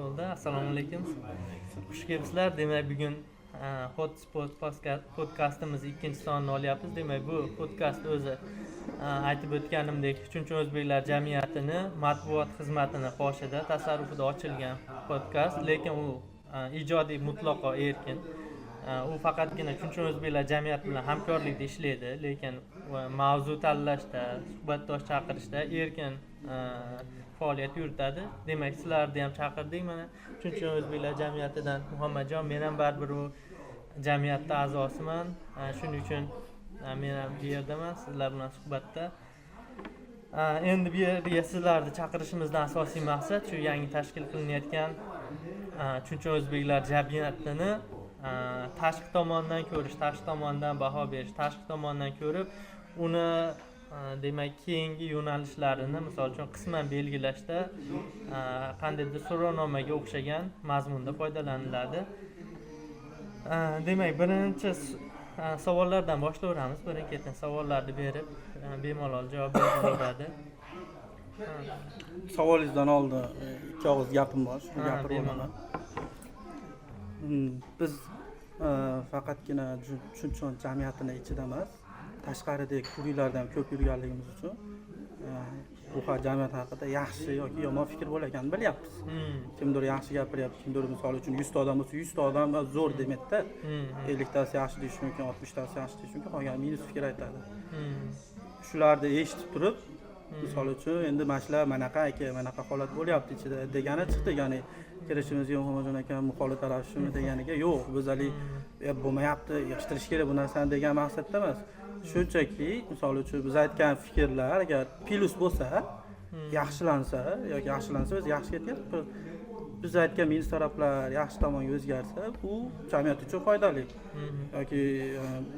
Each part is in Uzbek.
Bo'ldi, assalomu alaykum, xush kelibsizlar. Demak, bugun Hotspot podkastimiz ikkinchi sonini olyapmiz. Demak, bu podkast o'zi, aytib o'tganimdek, Chunchun o'zbeklar jamiyatini matbuot xizmatini qoshida, tasarrufida ochilgan podkast, lekin u ijodiy mutlaqo erkin. U faqatgina Chunchun o'zbeklar jamiyati bilan hamkorlikda ishlaydi, lekin mavzu tanlashda, suhbatdosh chaqirishda erkin faoliyat yuritadi. Demak, sizlarni ham chaqirdik. Mana, Chunchun o'zbeklar jamiyatidan Muhammadjon, men ham baribir u jamiyatda a'zosiman. Shuning uchun men ham bu yerdaman sizlar bilan suhbatda. Endi bu yerga sizlarni chaqirishimizdan asosiy maqsad shu yangi tashkil qilinayotgan Chunchun o'zbeklar jamiyatini tashqi tomondan ko'rish, tashqi tomondan baho berish, tashqi tomondan ko'rib, uni demak, keyingi yo'nalishlarini, misol uchun, qisman belgilashda qandaydir so'rovnomaga o'xshagan mazmunda foydalaniladi. Demak, birinchi savollardan boshlayveramiz. Birin ketin savollarni berib, bemalol javob beraveradi. Savolingizdan oldin ikki og'iz gapim bor, shuni gapirib bemalol. olaman. Biz faqatgina Chunchon jamiyatini ichida emas, tashqaridagi kuriylarda ham ko'p yurganligimiz uchun bu jamiyat haqida yaxshi yoki yomon fikr bo'layotganini bilyapmiz. Kimdir yaxshi gapiryapti, kimdir, misol uchun, 100 ta odam bo'lsa, 100 ta odam zo'r demaydida, 50 tasi yaxshi deyishi mumkin, 60 tasi yaxshi deyishi mumkin, qolgani minus fikr aytadi. Shularni eshitib turib, misol uchun, endi mana shular manaqa aka, manaqa holat bo'lyapti ichida degani chiqdi. Ya'ni kirishimizga Muhammadjon aka muxolif taraf shumi deganiga yo'q, biz haligi bo'lmayapti, yig'ishtirish kerak bu narsani degan maqsadda emas. Shunchaki, misol uchun, biz aytgan fikrlar agar plyus bo'lsa, yaxshilansa yoki yaxshilansa, o'zi yaxshi ketyapti. Biz aytgan minus taraflar yaxshi tomonga o'zgarsa, bu jamiyat uchun foydali yoki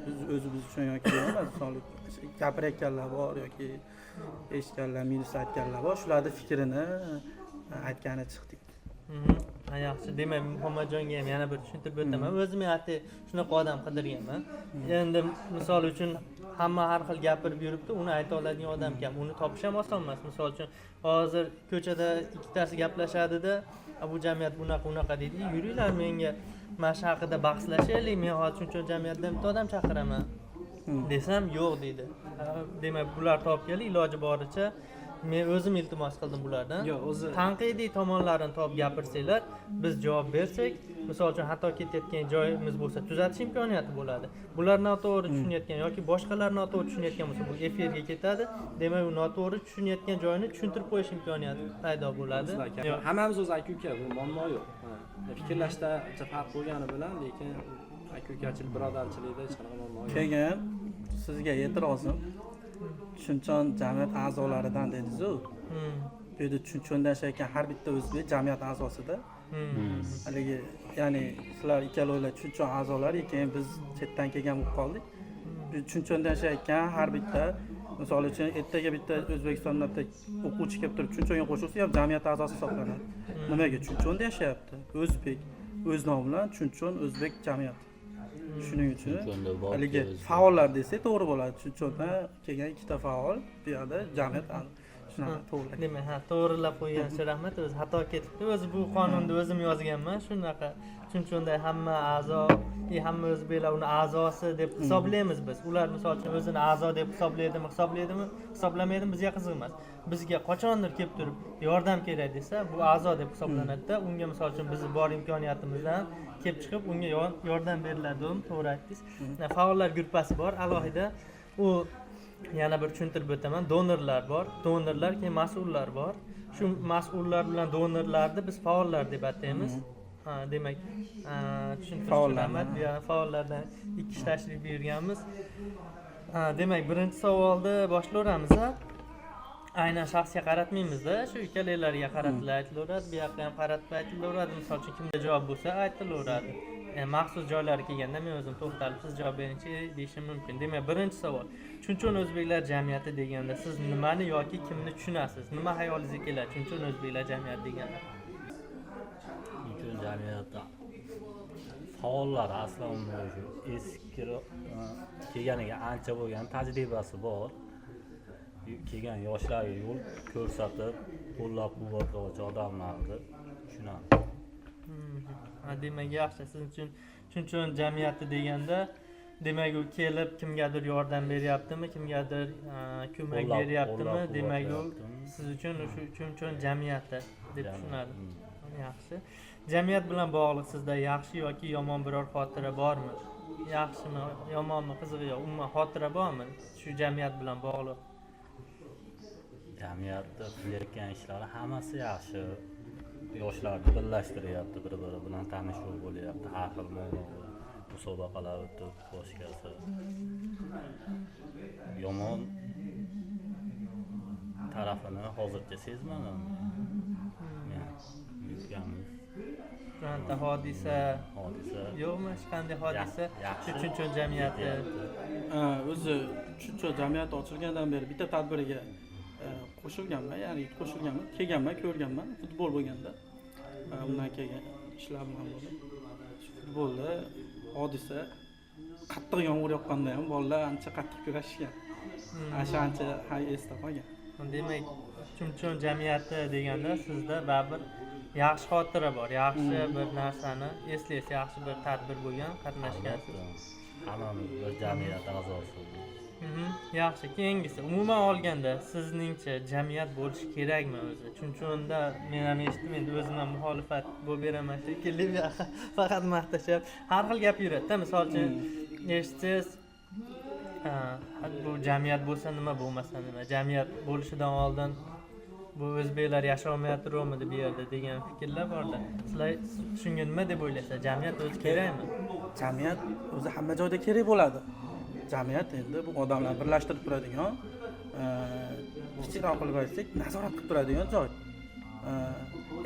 biz o'zimiz uchun yoki emas. Misol, gapirayotganlar bor yoki eshitganlar, minus aytganlar bor, shularni fikrini aytgani chiqdik. Ha, yaxshi. Demak, Muhammadjonga ham yana bir tushuntirib o'taman. O'zim ham atay shunaqa odam qidirganman. Endi, misol uchun, hamma har xil gapirib yuribdi, uni ayta oladigan odam kam, uni topish ham oson emas. Misol uchun, hozir ko'chada ikkitasi gaplashadida, "A, bu jamiyat bunaqa, unaqa" deydi. "Yuringlar, menga mana shu haqida bahslashaylik, men hozir Chunchun jamiyatdan bitta odam chaqiraman" desam, "Yo'q" deydi. Ha, demak, bular topib keldi. Iloji boricha men o'zim iltimos qildim bulardan, Yo'q, o'zi tanqidiy tomonlarini topib gapirsanglar, biz javob bersak, misol uchun, xato ketayotgan joyimiz bo'lsa, tuzatish imkoniyati bo'ladi. Bular noto'g'ri tushunayotgan yoki boshqalar noto'g'ri tushunayotgan bo'lsa, bu efirga ketadi. Demak, u noto'g'ri tushunayotgan joyini tushuntirib qo'yish imkoniyati paydo bo'ladi. Yo'q, hammamiz o'zi aka uka, bu muammo yo'q. Ha, fikrlashda ancha farq bo'lgani bilan, lekin aka ukachilik, birodarchilikda hech qanaqa muammo yo'q. Keyin sizga e'tirozim, Chunchon jamiyat a'zolaridan dedingizu. Bu yerda Chunchonda yashayotgan har bitta o'zbek jamiyat a'zosida. Haligi, ya'ni sizlar ikkalovlar Chunchon a'zolari, keyin biz chetdan kelgan bo'lib qoldik. Bu Chunchonda yashayotgan har bitta, misol uchun, ertaga bitta O'zbekistondan bitta o'quvchi kelib turib Chunchonga qo'shilsa ham, jamiyat a'zosi hisoblanadi. Nimaga? Chunchonda yashayapti, o'zbek, o'z nomi bilan Chunchon o'zbek jamiyati. Shuning uchun Chunchonda bor haligi o'zbek. faollar desak, to'g'ri bo'ladi. Chunchondan kelgan ikkita faol bu yoqda jamiyat, shunaqa to'g'ri. Demak, ha, to'g'rilab qo'ygan uchun rahmat. O'zi xato ketibdi. O'zi bu qonunni o'zim yozganman shunaqa. Chunchunday hamma a'zo и hamma o'zbeklar uni a'zosi deb hisoblaymiz biz. Ular, misol uchun, o'zini a'zo deb hisoblaydimi, hisoblaydimi, hisoblamaydimi, bizga qiziq emas. Bizga qachondir kelib turib yordam kerak desa, bu a'zo deb hisoblanadida, unga, misol uchun, bizni bor imkoniyatimizdan kelib chiqib, unga yordam beriladi. To'g'ri aytdingiz. Faollar gruppasi bor alohida. U yana bir tushuntirib o'taman: donorlar bor, donorlar, keyin mas'ullar bor. Shu mas'ullar bilan donorlarni biz faollar deb ataymiz. Ha, demak, tushuntirish uchun Faollarni, rahmat. Bu yoqdan faollardan ikki kishi tashrif buyurganmiz. Ha, demak, birinchi savolni boshlayveramiz. A, aynan shaxsga qaratmaymizda, shu ikkalanglarga qaratilib aytilaveradi, bu yoqqa ham qaratib aytilaveradi. Misol uchun, kimda javob bo'lsa, aytilaveradi. Maxsus joylari kelganda men o'zim to'xtalib, "Siz javob beringchi" deyishim mumkin. Demak, birinchi savol: Chunchun o'zbeklar jamiyati deganda siz nimani yoki kimni tushunasiz? Nima xayolingizga keladi Chunchun o'zbeklar jamiyati deganda? Chunchun jamiyati faollar asli unda shu eski kelganiga ancha bo'lgan, tajribasi bor, kelgan yoshlarga yo'l ko'rsatib, qo'llab quvvatlovchi odamlarni tushunaman. Demak, yaxshi. Siz uchun Chunchon jamiyati deganda, demak, u kelib kimgadir yordam beryaptimi, kimgadir ko'mak beryaptimi, Qo'llab demak, u quvvatlayaptimi? siz uchun o'sha Chunchon jamiyati deb Jamiyat, tushunadi. Yaxshi. Jamiyat bilan bog'liq sizda yaxshi yoki yomon biror xotira bormi? Yaxshimi, yomonmi, qizig'i yo'q, umuman xotira bormi shu jamiyat bilan bog'liq? Jamiyatda qilayotgan ishlari hammasi yaxshi. Yoshlarni birlashtiryapti, bir biri bilan tanishuv bo'lyapti, har xil musobaqalar o'tib, boshqasi. Yomon tarafini hozircha sezmadim men. Yutganmiz. Bironta hodisa Hodisa yo'qmi, hech qanday hodisa Yaxshi. shu Chunchon jamiyati? Ketyapti. Ha, o'zi Chunchon jamiyati ochilgandan beri bitta tadbiriga qo'shilganman, ya'ni qo'shilganman, kelganman, ko'rganman, futbol bo'lganda. Undan keyin ishlar bilan bo'lib. Shu futbolda hodisa, qattiq yomg'ir yoqqanda ham bolalar ancha qattiq kurashishgan. Ana shu ancha, ha, esda qolgan. Demak, Chunchon jamiyati deganda sizda baribir yaxshi xotira bor, yaxshi bir narsani eslaysiz, yaxshi bir tadbir bo'lgan, qatnashgansiz. Albatta, hammamiz bir jamiyat a'zosi. Yaxshi, keyingisi, umuman olganda sizningcha jamiyat bo'lishi kerakmi o'zi Chunchonda? Men ham eshitdim, endi o'zim ham muxolifat bo'lib beraman shekilli, bu yoqqa faqat maqtashyapti, har xil gap yuradida. Misol uchun, eshitsangiz, ha, bu jamiyat bo'lsa nima, bo'lmasa nima, jamiyat bo'lishidan oldin bu o'zbeklar yasholmayotganmidi bu yerda degan fikrlar borda. Sizlar shunga nima deb o'ylaysizlar, jamiyat o'zi kerakmi? Jamiyat o'zi hamma joyda kerak bo'ladi. Jamiyat endi bu odamlarni birlashtirib turadigan, kichikroq qilib aytsak, nazorat qilib turadigan joy.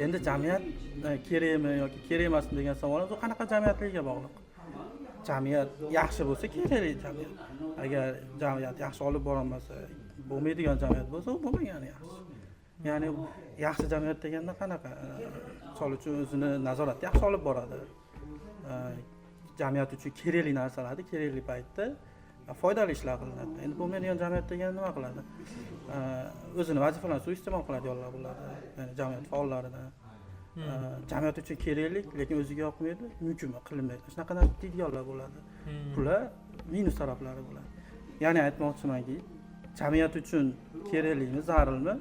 Endi jamiyat kerakmi yoki kerak emasmi degan savol u qanaqa jamiyatligiga bog'liq. Jamiyat yaxshi bo'lsa, kerakli jamiyat. Agar jamiyat yaxshi olib borolmasa, bo'lmaydigan jamiyat bo'lsa, u bo'lmagani yaxshi. Ya'ni yaxshi jamiyat deganda qanaqa? Misol uchun, o'zini nazoratda yaxshi olib boradi, jamiyat uchun kerakli narsalarni kerakli paytda foydali ishlar qilinadi. Endi bo'lmaydigan jamiyat degani nima qiladi? O'zini vazifalarini suiiste'mol qiladiganlar bo'ladi, ya'ni jamiyat faollaridan. Jamiyat uchun kerakli, lekin o'ziga yoqmaydi, mumkin qilinmaydi, shunaqa narsa deydiganlar bo'ladi. Bular minus taraflari bo'ladi. Ya'ni aytmoqchimanki, jamiyat uchun keraklimi, zarurmi,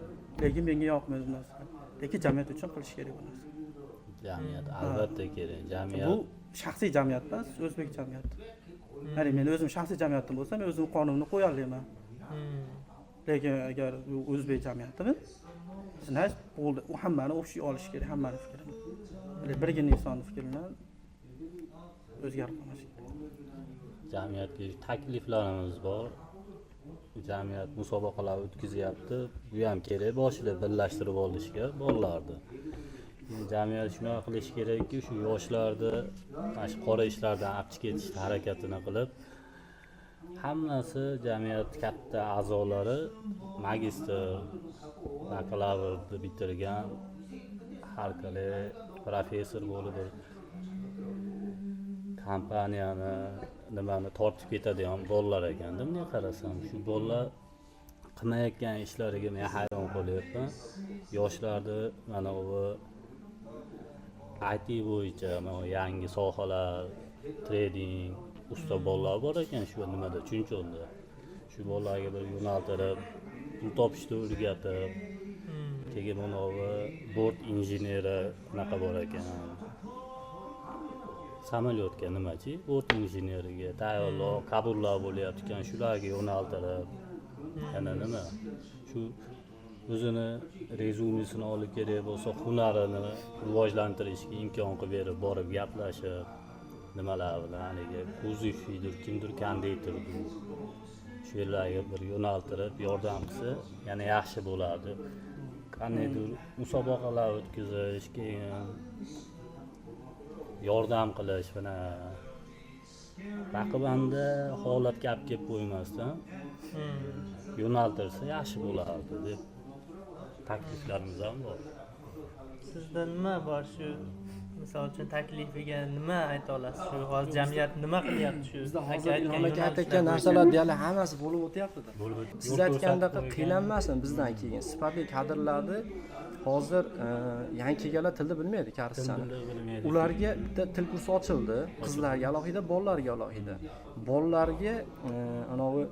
lekin menga yoqmaydi bu narsa, lekin jamiyat uchun qilish kerak bu narsa. Jamiyat albatta kerak, jamiyat. Bu shaxsiy jamiyat emas, o'zbek jamiyati. Ya'ni men o'zim shaxsiy jamiyatim bo'lsa, men o'zim qonunni qo'ya olaman. Lekin agar bu o'zbek jamiyatimi, значит, bo'ldi, u hammani общий olish kerak, hammani fikrini. Ya'ni birgina insonni fikri bilan o'zgarib qolmashi kerak. Jamiyatga takliflarimiz bor. Jamiyat musobaqalar o'tkazyapti, bu ham kerak, boshida birlashtirib olishga bolalarni. Jamiyat shunaqa qilish kerakki, shu yoshlarni mana shu qora ishlardan olib chiqib ketish harakatini qilib, hammasi jamiyat katta a'zolari magistr, bakalavrni bitirgan, har xil professor bo'lib, bir kompaniyani nimani tortib ketadigan bolalar ekanda. Bunday qarasam, shu bolalar qilmayotgan ishlariga men hayron qolyapman. Yoshlarni mana bu IT bo'yicha, mana bu yangi sohalar, trading usta bolalar bor ekan shu nimada, Chunchonda. Shu bolalarga bir yo'naltirib, pul topishni o'rgatib, keyin manavi bort injeneri unaqa bor ekan, samolyotga nimachi, bort injeneriga tayyorlov, qabullar bo'lyapti ekan, shularga yo'naltirib, yana nima, shu o'zini rezyumesini olib, kerak bo'lsa hunarini rivojlantirishga imkon qilib berib, borib gaplashib nimalar bilan, haligi kuzovchidir, kimdir, konduktordir, shu yerlarga bir yo'naltirib yordam qilsa, yana yaxshi bo'lardi. Qandaydir musobaqalar o'tkazish, keyin yordam qilish mana raqibanda holatga olib kelib qo'ymasdan yo'naltirsa yaxshi bo'lardi deb takliflarimiz ham bor. Sizda nima bor shu, misol uchun, taklifiga nima ayta olasiz? Shu hozir jamiyat nima qilyapti shu Bizda aka hozir aytgan Ilhom aka aytayotgan yo'nalishlar narsalar deyarli hammasi bo'lib o'tyaptida. Bo'lib Siz yo'l aytgandaqa ko'rsatib qo'ygan. Qiynalmasin bizdan keyin sifatli kadrlarni. Hozir yangi kelganlar tilni bilmaydi, korischani. Tilni bilmaydi. Ularga bitta til kursi ochildi, qizlarga alohida, bolalarga alohida. Bolalarga anavi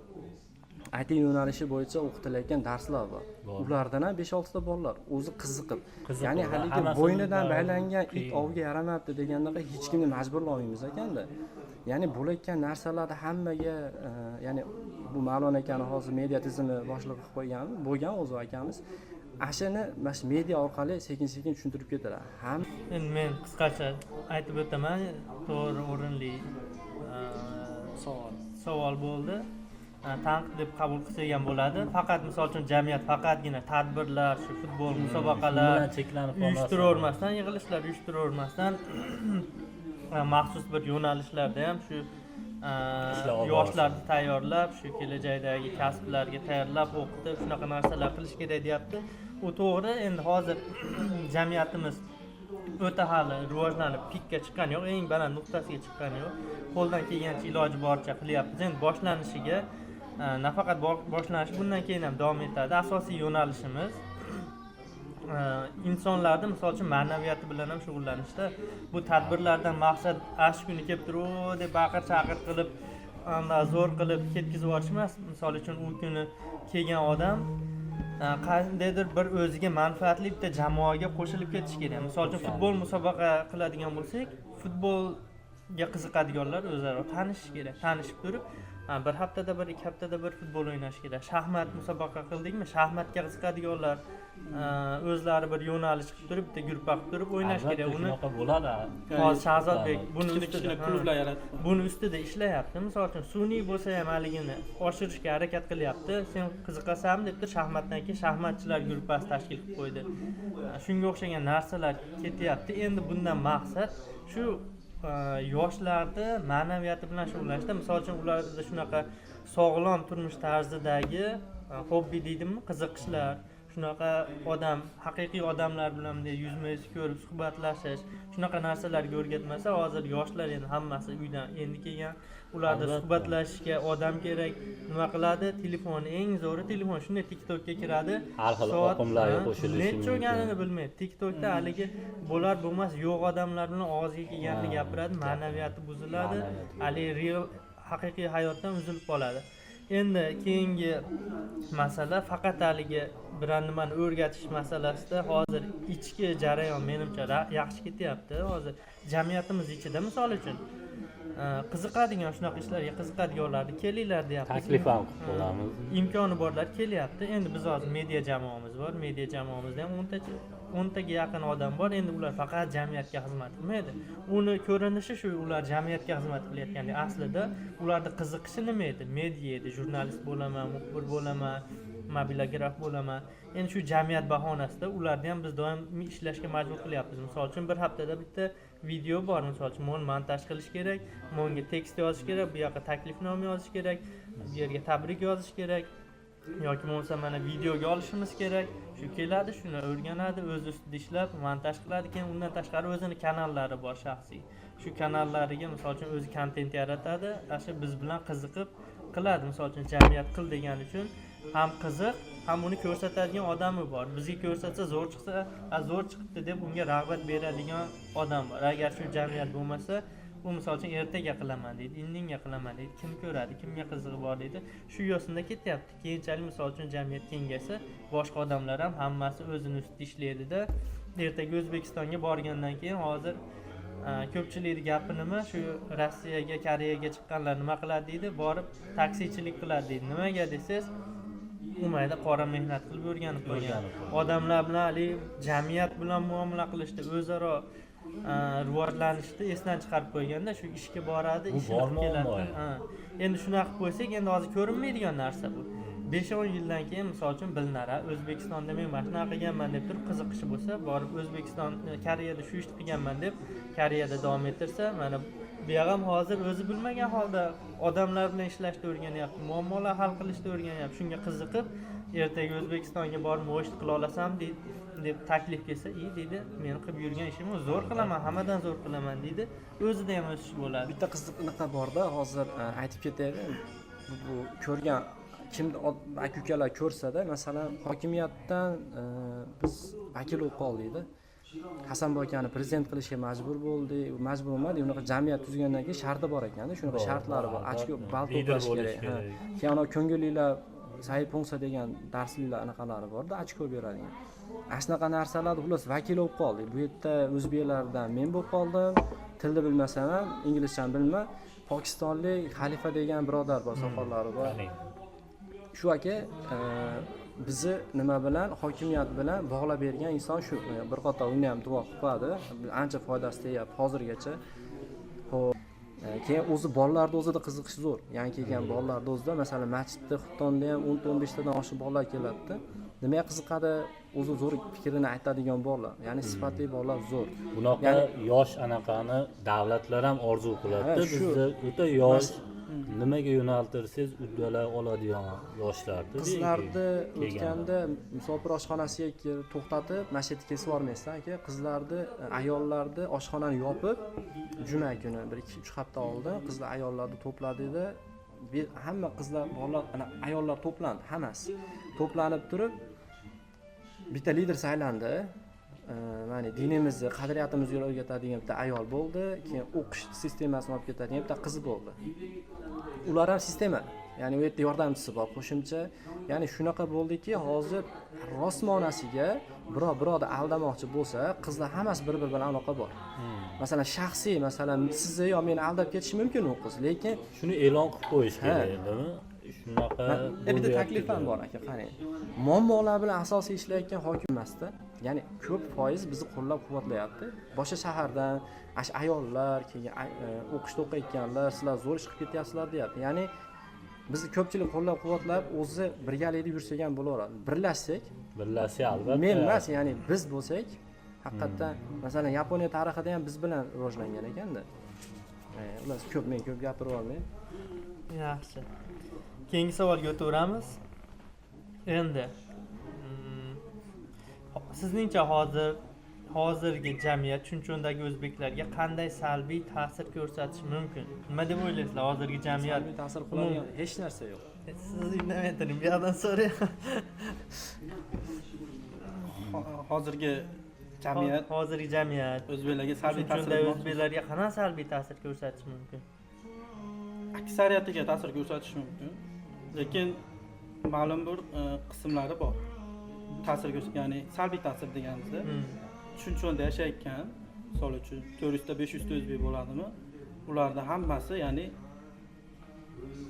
IT yo'nalishi bo'yicha o'qitilayotgan darslar bor. Bor. Ulardan ham 5-6 ta bolalar o'zi qiziqib, Qiziqib, ya'ni haligi hammasini bo'ynidan da baylangan it qiyin. ovga yaramayapti degandaqa hech kimni majburlamaymiz ekanda. Ya'ni bo'layotgan narsalarni hammaga ya'ni bu Mavlon akani hozir media tizimi boshlig'i qilib qo'ygan bo'lgan o'zi akamiz. Ashuni mana shu media orqali sekin-sekin tushuntirib ketadi. Ham Endi men qisqacha aytib o'taman, to'g'ri, o'rinli savol. Savol bo'ldi. Tanqid deb qabul qilsak ham bo'ladi. Faqat, misol uchun, jamiyat faqatgina tadbirlar, shu futbol musobaqalar bilan cheklanib qolmasdan. uyushtiravermasdan, yig'ilishlar uyushtiravermasdan, maxsus bir yo'nalishlarda ham shu Ishlar olib yoshlarni tayyorlab, shu kelajakdagi kasblarga tayyorlab, o'qitib, shunaqa narsalar qilish kerak deyapti. U to'g'ri. Endi hozir jamiyatimiz o'ta hali rivojlanib pikka chiqqani yo'q, eng baland nuqtasiga chiqqani yo'q. Qo'ldan kelgancha, iloji boricha qilyapmiz. Endi boshlanishiga nafaqat boshlanish, bundan keyin ham davom etadi. Asosiy yo'nalishimiz insonlarni, misol uchun, ma'naviyati bilan ham shug'ullanishda. Bu tadbirlardan maqsad ash kuni kelib turib, "O" deb baqir chaqir qilib, anda zo'r qilib ketkazib yuborish emas. Misol uchun, u kuni kelgan odam qandaydir bir o'ziga manfaatli bitta jamoaga qo'shilib ketishi kerak. Misol uchun, futbol musobaqa qiladigan bo'lsak, futbolga qiziqadiganlar o'zaro tanishishi kerak. Tanishib turib, bir haftada bir, 2 haftada bir futbol o'ynash kerak. Shaxmat musobaqa qildikmi, shaxmatga qiziqadiganlar o'zlari bir yo'nalish qilib turib, bitta gruppa qilib turib o'ynash Albatta, kerak uni. shunaqa bo'ladi. Hozir Shahzodbek buni Kichkina ustida kichkina klublar yaratib. Buni ustida ishlayapti. Misol uchun, sun'iy bo'lsa ham haligini oshirishga harakat qilyapti. Sen qiziqasanmi deb turib, shaxmatdan keyin shaxmatchilar gruppasi tashkil qilib qo'ydi. Shunga o'xshagan narsalar ketyapti. Endi bundan maqsad shu yoshlarni ma'naviyati bilan shug'ullanishda. Misol uchun, ularda shunaqa sog'lom turmush tarzidagi hobbi deydimi, qiziqishlar, shunaqa odam, haqiqiy odamlar bilan bunday yuzma yuz ko'rib suhbatlashish, shunaqa narsalarga o'rgatmasa, hozir yoshlar endi hammasi uydan endi kelgan, ularda suhbatlashishga odam kerak. Nima qiladi? Telefon, eng zo'ri telefon. Shunday TikTokka kiradi. Har xil oqimlarga qo'shilishi Necha mumkin. bo'lganini bilmaydi. TikTokda haligi bo'lar bo'lmas yo'q odamlar bilan og'ziga kelganini gapiradi, ma'naviyati buziladi, Ma'naviyati. haligi real, haqiqiy hayotdan uzilib qoladi. Endi keyingi masala, faqat haligi biron nimani o'rgatish masalasida hozir ichki jarayon menimcha yaxshi ketyapti. Hozir jamiyatimiz ichida, misol uchun, qiziqadigan, shunaqa ishlarga qiziqadiganlarni kelinglar deyapmiz. Taklif ham qilib qo'yamiz. Imkoni borlar kelyapti. Endi biz hozir media jamoamiz bor. Media jamoamizda ham 10taga yaqin odam bor. Endi ular faqat jamiyatga xizmat qilmaydi. Uni ko'rinishi shu, ular jamiyatga xizmat qilayotgandek. Aslida ularni qiziqishi nima edi? Media edi. Jurnalist bo'laman, muxbir bo'laman, mobilograf bo'laman. Endi shu jamiyat bahonasida ularni ham biz doim ishlashga majbur qilyapmiz. Misol uchun, bir haftada bitta video bor. Misol uchun, buni montaj qilish kerak, bunga tekst yozish kerak, bu yoqqa taklifnoma yozish kerak, bu yerga tabrik yozish kerak yoki bo'lmasa mana videoga olishimiz kerak. Shu keladi, shuni o'rganadi, o'zi ustida ishlab montaj qiladi. Keyin undan tashqari o'zini kanallari bor shaxsiy. Shu kanallariga, misol uchun, o'zi kontent yaratadi. Ana shu biz bilan qiziqib qiladi. Misol uchun, jamiyat qil degani uchun ham qiziq, ham uni ko'rsatadigan odami bor. Bizga ko'rsatsa, zo'r chiqsa, "A, zo'r chiqibdi" deb unga rag'bat beradigan odam bor. Agar shu jamiyat bo'lmasa, u, misol uchun, ertaga qilaman deydi, indinga qilaman deydi, kim ko'radi, kimga qizig'i bor deydi. Shu yo'sinda ketyapti. Keyinchalik, misol uchun, jamiyat kengaysa, boshqa odamlar ham hammasi o'zini ustida ishlaydida. Ertaga O'zbekistonga borgandan keyin hozir ko'pchilikni gapi nima? Shu Rossiyaga, Koreyaga chiqqanlar nima qiladi deydi? Borib taksichilik qiladi deydi. Nimaga desangiz, u mayda qora mehnat qilib o'rganib qolgan. O'rganib qolgan. Odamlar bilan, haligi jamiyat bilan muomala qilishda, o'zaro rivojlanishni esdan chiqarib qo'yganda, shu ishga boradi, Bu ishini bor qilib keladi. muammo. Ha. Endi shunaqa qilib qo'ysak, endi hozir ko'rinmaydigan narsa bu. 5-10 yildan keyin, misol uchun, bilinar, "A, O'zbekistonda men mana shunaqa qilganman" deb turib qiziqishi bo'lsa, borib O'zbekiston, Koreyada shu ishni qilganman deb Koreyada davom ettirsa, mana bu yoq ham hozir o'zi bilmagan holda odamlar bilan ishlashni o'rganyapti, muammolar hal qilishni o'rganyapti. Shunga qiziqib, ertaga O'zbekistonga borib bu ishni qila olasanmi deydi, deb taklif kelsa, "I", deydi, "Men qilib yurgan ishimni zo'r qilaman, hammadan zo'r qilaman" deydi. O'zida ham o'sish bo'ladi. Bitta qiziq anaqa borda, hozir aytib ketaylik. Bu ko'rgan Kim aka ukalar ko'rsada, masalan, hokimiyatdan biz vakil bo'lib qoldikda. Hasanboy akani prezident qilishga majbur bo'ldik. Majbur bo'lmadik, unaqa jamiyat tuzgandan keyin sharti bor ekanda, shunaqa Bor, shartlari bor. bor, Ochko, albatta. Ball Lider to'plash bo'lish kerak. Ha. kerak. Keyin anavi ko'ngillilar sayt degan darsliklar anaqalari borda, ochko beradigan. Ana shunaqa narsalar, xullas, vakil bo'lib qoldik. Bu yerda o'zbeklardan men bo'lib qoldim. Tilni bilmasam ham, inglizchani bilma. Pokistonlik Xalifa degan birodar bor, soqollari bor. Ya'ni Shu aka bizni nima bilan, hokimiyat bilan bog'lab bergan inson shu. Bir qator uni ham duo qilib qo'yadi, ancha foydasi tegyapti hozirgacha. Ho'p, keyin o'zi bolalarni o'zida qiziqish zo'r, yangi kelgan bolalarni o'zida, masalan, masjidda xuftonda ham 10ta 15tadan oshiq bolalar keladida. Nimaga qiziqadi, o'zi zo'r fikrini aytadigan bolalar, ya'ni sifatli bolalar zo'r. Bunaqa yosh anaqani davlatlar ham orzu qiladida. Ha, shu. Bizda o'ta yosh, nimaga yo'naltirsangiz uddalay oladigan yoshlarni Qizlarni kelgan. O'tganda musofir oshxonasiga kelib to'xtatib, mana shu yerda kesib yubormaysizlar, aka, qizlarni, ayollarni oshxonani yopib, juma kuni bir 2-3 hafta oldin qizlar, ayollarni to'pladikda, hamma qizlar, bolalar, ana, ayollar to'plandi, hammasi to'planib turib bitta lider saylandi. Mana dinimizni, qadriyatimizni o'rgatadigan bitta ayol bo'ldi, keyin o'qish sistemasini olib ketadigan bitta qiz bo'ldi. Ular ham sistema, ya'ni u yerda yordamchisi bor qo'shimcha. Ya'ni shunaqa bo'ldiki, hozir rostmonasiga birov birovni aldamoqchi bo'lsa, qizlar hammasi bir biri bilan aloqa bor. Masalan, shaxsiy, masalan, sizni yo meni aldab ketishi mumkin u qiz, lekin Shuni e'lon qilib qo'yish Ha. kerakdimi shunaqa? Bitta Bo'lyapti taklif ham deb. bor, aka, qarang, muammolar bilan asosiy ishlayotgan hokim emasda, ya'ni ko'p foiz bizni qo'llab quvvatlayapti boshqa shahardan ana shu ayollar keyin, o'qishda o'qiyotganlar, sizlar zo'r ish qilib ketyapsizlar deyapti. Ya'ni bizni ko'pchilik qo'llab quvvatlab, o'zi birgalikda yursak ham bo'laveradi, birlashsak. Birlashsa, albatta. Men emas, ya'ni biz bo'lsak haqiqatdan, masalan, Yaponiya tarixida ham biz bilan rivojlangan ekanda. Ular ko'p, men ko'p gapirib olmay. Yaxshi, keyingi savolga o'taveramiz endi. Sizningcha hozirgi jamiyat Chunchondagi o'zbeklarga qanday salbiy ta'sir ko'rsatishi mumkin? Nima deb o'ylaysizlar, hozirgi jamiyat? Salbiy ta'sir qiladigan hech narsa yo'q. Siz indamay turing, bu yoqdan so'rayman. Hozirgi jamiyat Hozirgi jamiyat o'zbeklarga salbiy ta'sir Chunchondagi etmoqchi. o'zbeklarga qanaqa salbiy ta'sir ko'rsatishi mumkin? Aksariyatiga ta'sir ko'rsatishi mumkin, lekin ma'lum bir qismlari bor ta'sir ya'ni salbiy ta'sir deganimizda Chunchonda yashayotgan, misol uchun, 400 ta 500 ta o'zbek bo'ladimi, ularni hammasi, ya'ni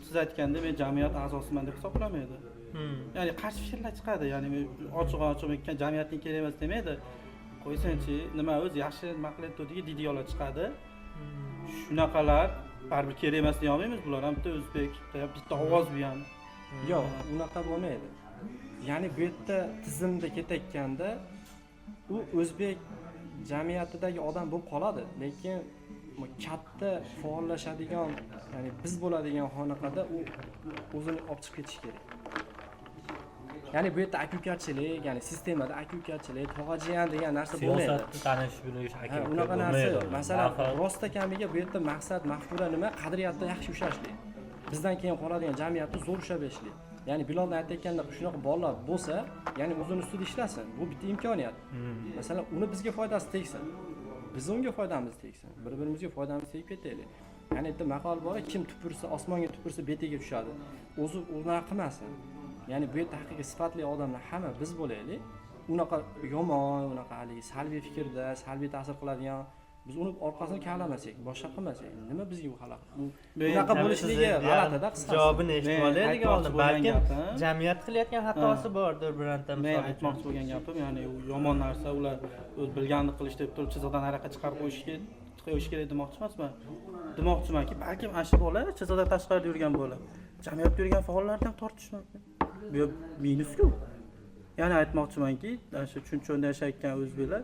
siz aytgandek, men jamiyat a'zosiman deb hisoblamaydi. Ya'ni qarshi fikrlar chiqadi, ya'ni men ochiq ochiq jamiyatning kerak emas demaydi, qo'ysinchi, nima o'zi yaxshi nima qilyapti deydiganlar chiqadi. Shunaqalar baribir kerak emas deya olmaymiz, bular ham bitta o'zbek, bitta ovoz bu ham. Yo'q, unaqa bo'lmaydi. Ya'ni bu yerda tizimda ketayotganda u o'zbek jamiyatidagi odam bo'lib qoladi, lekin bu katta faollashadigan, ya'ni biz bo'ladigan xonaqada u o'zini olib chiqib ketishi kerak. Ya'ni bu yerda aka ukachilik, ya'ni sistemada aka ukachilik, tog'a jiyan degan narsa bo'lmaydi. Siyosatni tanish bilish, aka Ha, uka unaqa narsa yo'q. bo'lmaydi. Masalan, Narxi- rostakamiga bu yerda maqsad, mafkura nima? Qadriyatni yaxshi ushlashlik, bizdan keyin qoladigan jamiyatni zo'r ushlab berishlik. Ya'ni Bilolni aytayotganda, shunaqa bolalar bo'lsa, ya'ni o'zini ustida ishlasin, bu bitta imkoniyat. Masalan, uni bizga foydasi tegsin, biz unga foydamiz tegsin, bir birimizga foydamiz tegib ketaylik. Ya'ni bitta maqol bor, kim tupursa, osmonga tupursa, betiga tushadi. O'zi unaqa qilmasin. Ya'ni bu yerda haqiqiy sifatli odamlar hamma biz bo'laylik. Unaqa yomon, unaqa haligi salbiy fikrda, salbiy ta'sir qiladigan, biz uni orqasini kavlamasak, boshqa qilmasak, nima bizga u xalaqit? U unaqa bo'lishligi g'alatida, qisqasi. Javobini eshitib Men olaylik aytmoqchi oldin. bo'lgan Balkim gapim- jamiyat qilayotgan xatosi bordir bironta, Men misol uchun. aytmoqchi bo'lgan gapim, ya'ni u yomon narsa, ular o'z bilganini qilish deb turib chiziqdan nariyoqqa chiqarib qo'yish kerak demoqchi emasman. Demoqchimanki, balkim ana shu bola, chiziqdan tashqarida yurgan bola jamiyatda yurgan faollarni ham tortishi mumkin. Bu yerda minusku. Ya'ni aytmoqchimanki, ana shu Chunchonda yashayotgan o'zbeklar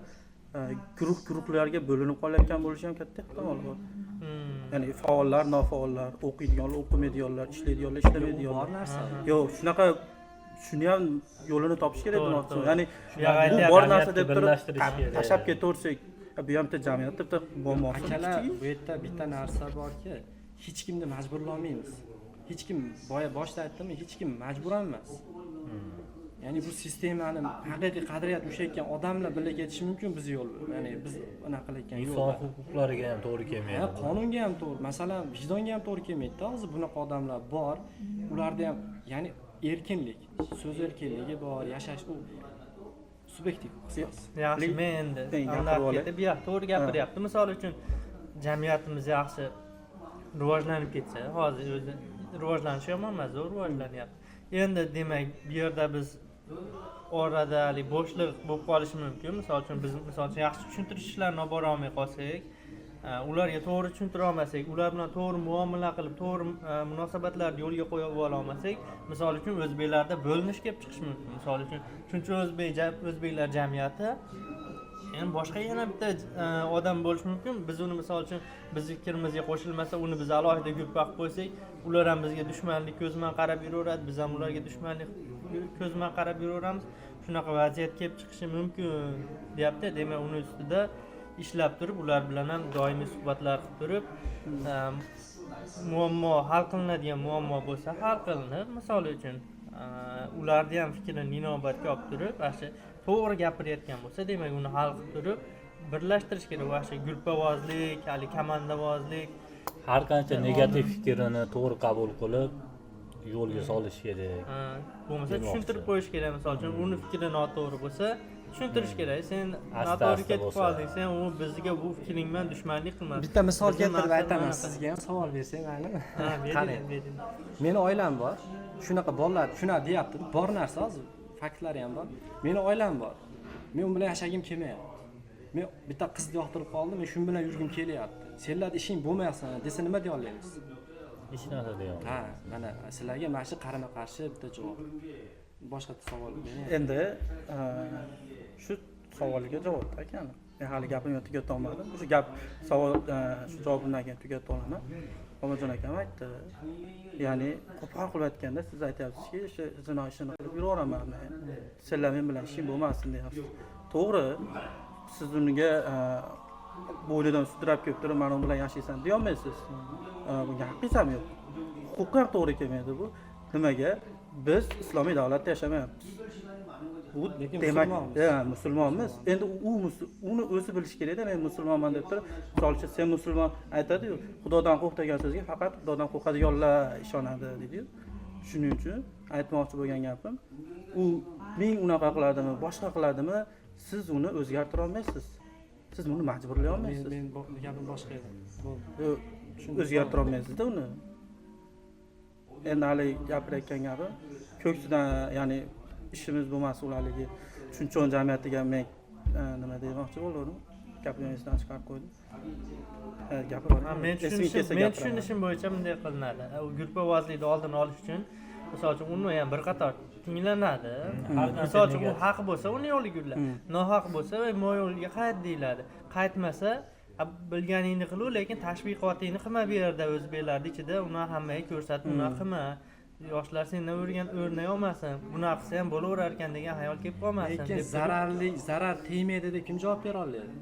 guruh guruhlarga bo'linib qolayotgan bo'lishi ham katta ehtimol bor. Ya'ni faollar, nofaollar, o'qiydiganlar, o'qimaydiganlar, ishlaydiganlar, Yo'q, u ishlamaydiganlar. bor narsa. Yo'q, shunaqa, shuni ham yo'lini topish kerak demoqchiman. To'g'ri. Ya'ni Shu yoq bu aytyapti. bor narsa deb turib Birlashtirish kerak. tashlab ketaversak, bu ham bitta jamiyatda bitta muammosi Akalar, kichik. bu yerda bitta narsa borki, hech kimni majburlolmaymiz. Hech kim, boya boshida aytdimmi, hech kim majbur ham emas. Ya'ni bu sistemani haqiqiy qadriyat ushlayotgan odamlar birga ketishi mumkin bizni yo'l, ya'ni biz anaqa qilayotgan Inson yo'lda. huquqlariga ham to'g'ri kelmaydi. Ha, qonunga ham to'g'ri, masalan, vijdonga ham to'g'ri kelmaydida. Hozir bunaqa odamlar bor, ularda ham ya'ni erkinlik, so'z erkinligi bor, yashash u subyektiv qisqasi. Yaxshi, men endi Sen gapirib anglab olay. ketib, yo'q, to'g'ri gapiryapti. Misol uchun, jamiyatimiz yaxshi rivojlanib ketsa, hozir o'zi rivojlanishi yomon emas, zo'r rivojlanyapti. Endi demak, bu yerda biz orada haligi bo'shliq bo'lib qolishi mumkin. Misol uchun, biz misol uchun yaxshi tushuntirish ishlarini olib bora olmay qolsak, ularga to'g'ri tushuntira olmasak, ular bilan to'g'ri muomala qilib, to'g'ri munosabatlarni yo'lga qo'ya olmasak, misol uchun, o'zbeklarda bo'linish kelib chiqishi mumkin. Misol uchun, shuncha o'zbeklar jamiyati, endi boshqa yana bitta odam bo'lishi mumkin. Biz uni misol uchun bizni fikrimizga qo'shilmasa, uni biz alohida gruppa qilib qo'ysak, ular ham bizga dushmanlik ko'zi bilan qarab yuraveradi, biz ham ularga dushmanlik ko'zi bilan qarab yuraveramiz. Shunaqa vaziyat kelib chiqishi mumkin deyapti. Demak, uni ustida ishlab turib, ular bilan ham doimiy suhbatlar qilib turib, muammo hal qilinadigan muammo bo'lsa hal qilinib, misol uchun, ularni ham fikrini inobatga olib turib, ana shu to'g'ri gapirayotgan bo'lsa, demak, uni hal qilib turib birlashtirish kerak. Mana shu gruppavozlik, haligi komandavozlik. Har qancha negativ fikrini to'g'ri qabul qilib, yo'lga solish kerak. Ha, bo'lmasa Demoqchi. tushuntirib qo'yish kerak. Misol uchun, uni fikri noto'g'ri bo'lsa, tushuntirish kerak: sen Asta noto'g'ri asta ketib bo'lsa. qolding, sen u bizga bu fikring bilan dushmanlik qilma. Bitta misol Bizni keltirib maqsad aytaman mana. sizga ham savol bersang maylimi? Ha, bering. Qarang. Bering. Meni oilam bor, shunaqa bolalar shunaqa deyapti, bor narsa, hozir faktlari ham bor. Meni oilam bor, men u bilan yashagim kelmayapti, men bitta qizni yoqtirib qoldim, men shu bilan yurgim kelyapti, senlarni ishing bo'lmasin desa, nima deya olamiz? Hech narsa deyolmaymiz. Ha, mana sizlarga mana shu qarama qarshi bitta javob. Boshqa savol bering. Endi shu savolga javob akani, men hali gapimni tugata olmadim. Shu gap savol, shu javobimdan keyin tugatib olaman. Bobojon akam aytdi, ya'ni qo'pol qilib aytganda, siz aytyapsizki, o'sha zino ishini qilib yuraveraman men, senlar men bilan ishing bo'lmasin deyapsiz. To'g'ri, siz unga bo'ynidan sudrab kelib turib, mana u bilan yashaysan deyolmaysiz. Bunga haqqingiz ham yo'q, huquqqa ham to'g'ri kelmaydi bu. Nimaga? Biz islomiy davlatda yashamayapmiz bu. Lekin Demak, musulmonmiz. Ha, musulmonmiz. Endi u uni o'zi bilishi kerakda, men musulmonman deb turib, misol uchun, sen musulmon aytadiyu, xudodan qo'rq degan so'zga faqat xudodan qo'rqadiganlar ishonadi deydiyu. Shuning uchun aytmoqchi bo'lgan gapim, u ming unaqa qiladimi, boshqa qiladimi, siz uni o'zgartira olmaysiz, siz uni majburlay olmaysiz. Men gapim boshqa edi. Bo'ldi. Yo'q, o'zgartira olmaysizda uni. Endi haligi gapirayotgan gapim ko'ksidan, ya'ni ishimiz bo'lmasa, ular haligi Chunchon jamiyatiga men nima demoqchi bo'lgandim, gapimni esdan chiqarib qo'ydim. Ha, gapirib Ha, men esimga tushunishim kelsa men gapiraman. tushunishim bo'yicha bunday qilinadi. U gruppavozlikni oldini olish uchun, misol uchun, uni ham bir qator tinglanadi. Har qancha Misol uchun, u haq bo'lsa, uni yo'liga yuriladi, nohaq bo'lsa, "Ey, yo'liga qayt" deyiladi. Qaytmasa, "A, bilganingni qilu, lekin tashviqotingni qilma bu yerda, o'zbeklarni ichida uni hammaga ko'rsatib unaqa qilma, yoshlar sendan o'rnak olmasin, bunaqa qilsa ham bo'laverar ekan degan xayol kelib qolmasin" Lekin deb turib- zararli, zarar tegmaydi deb kim javob bera oladi?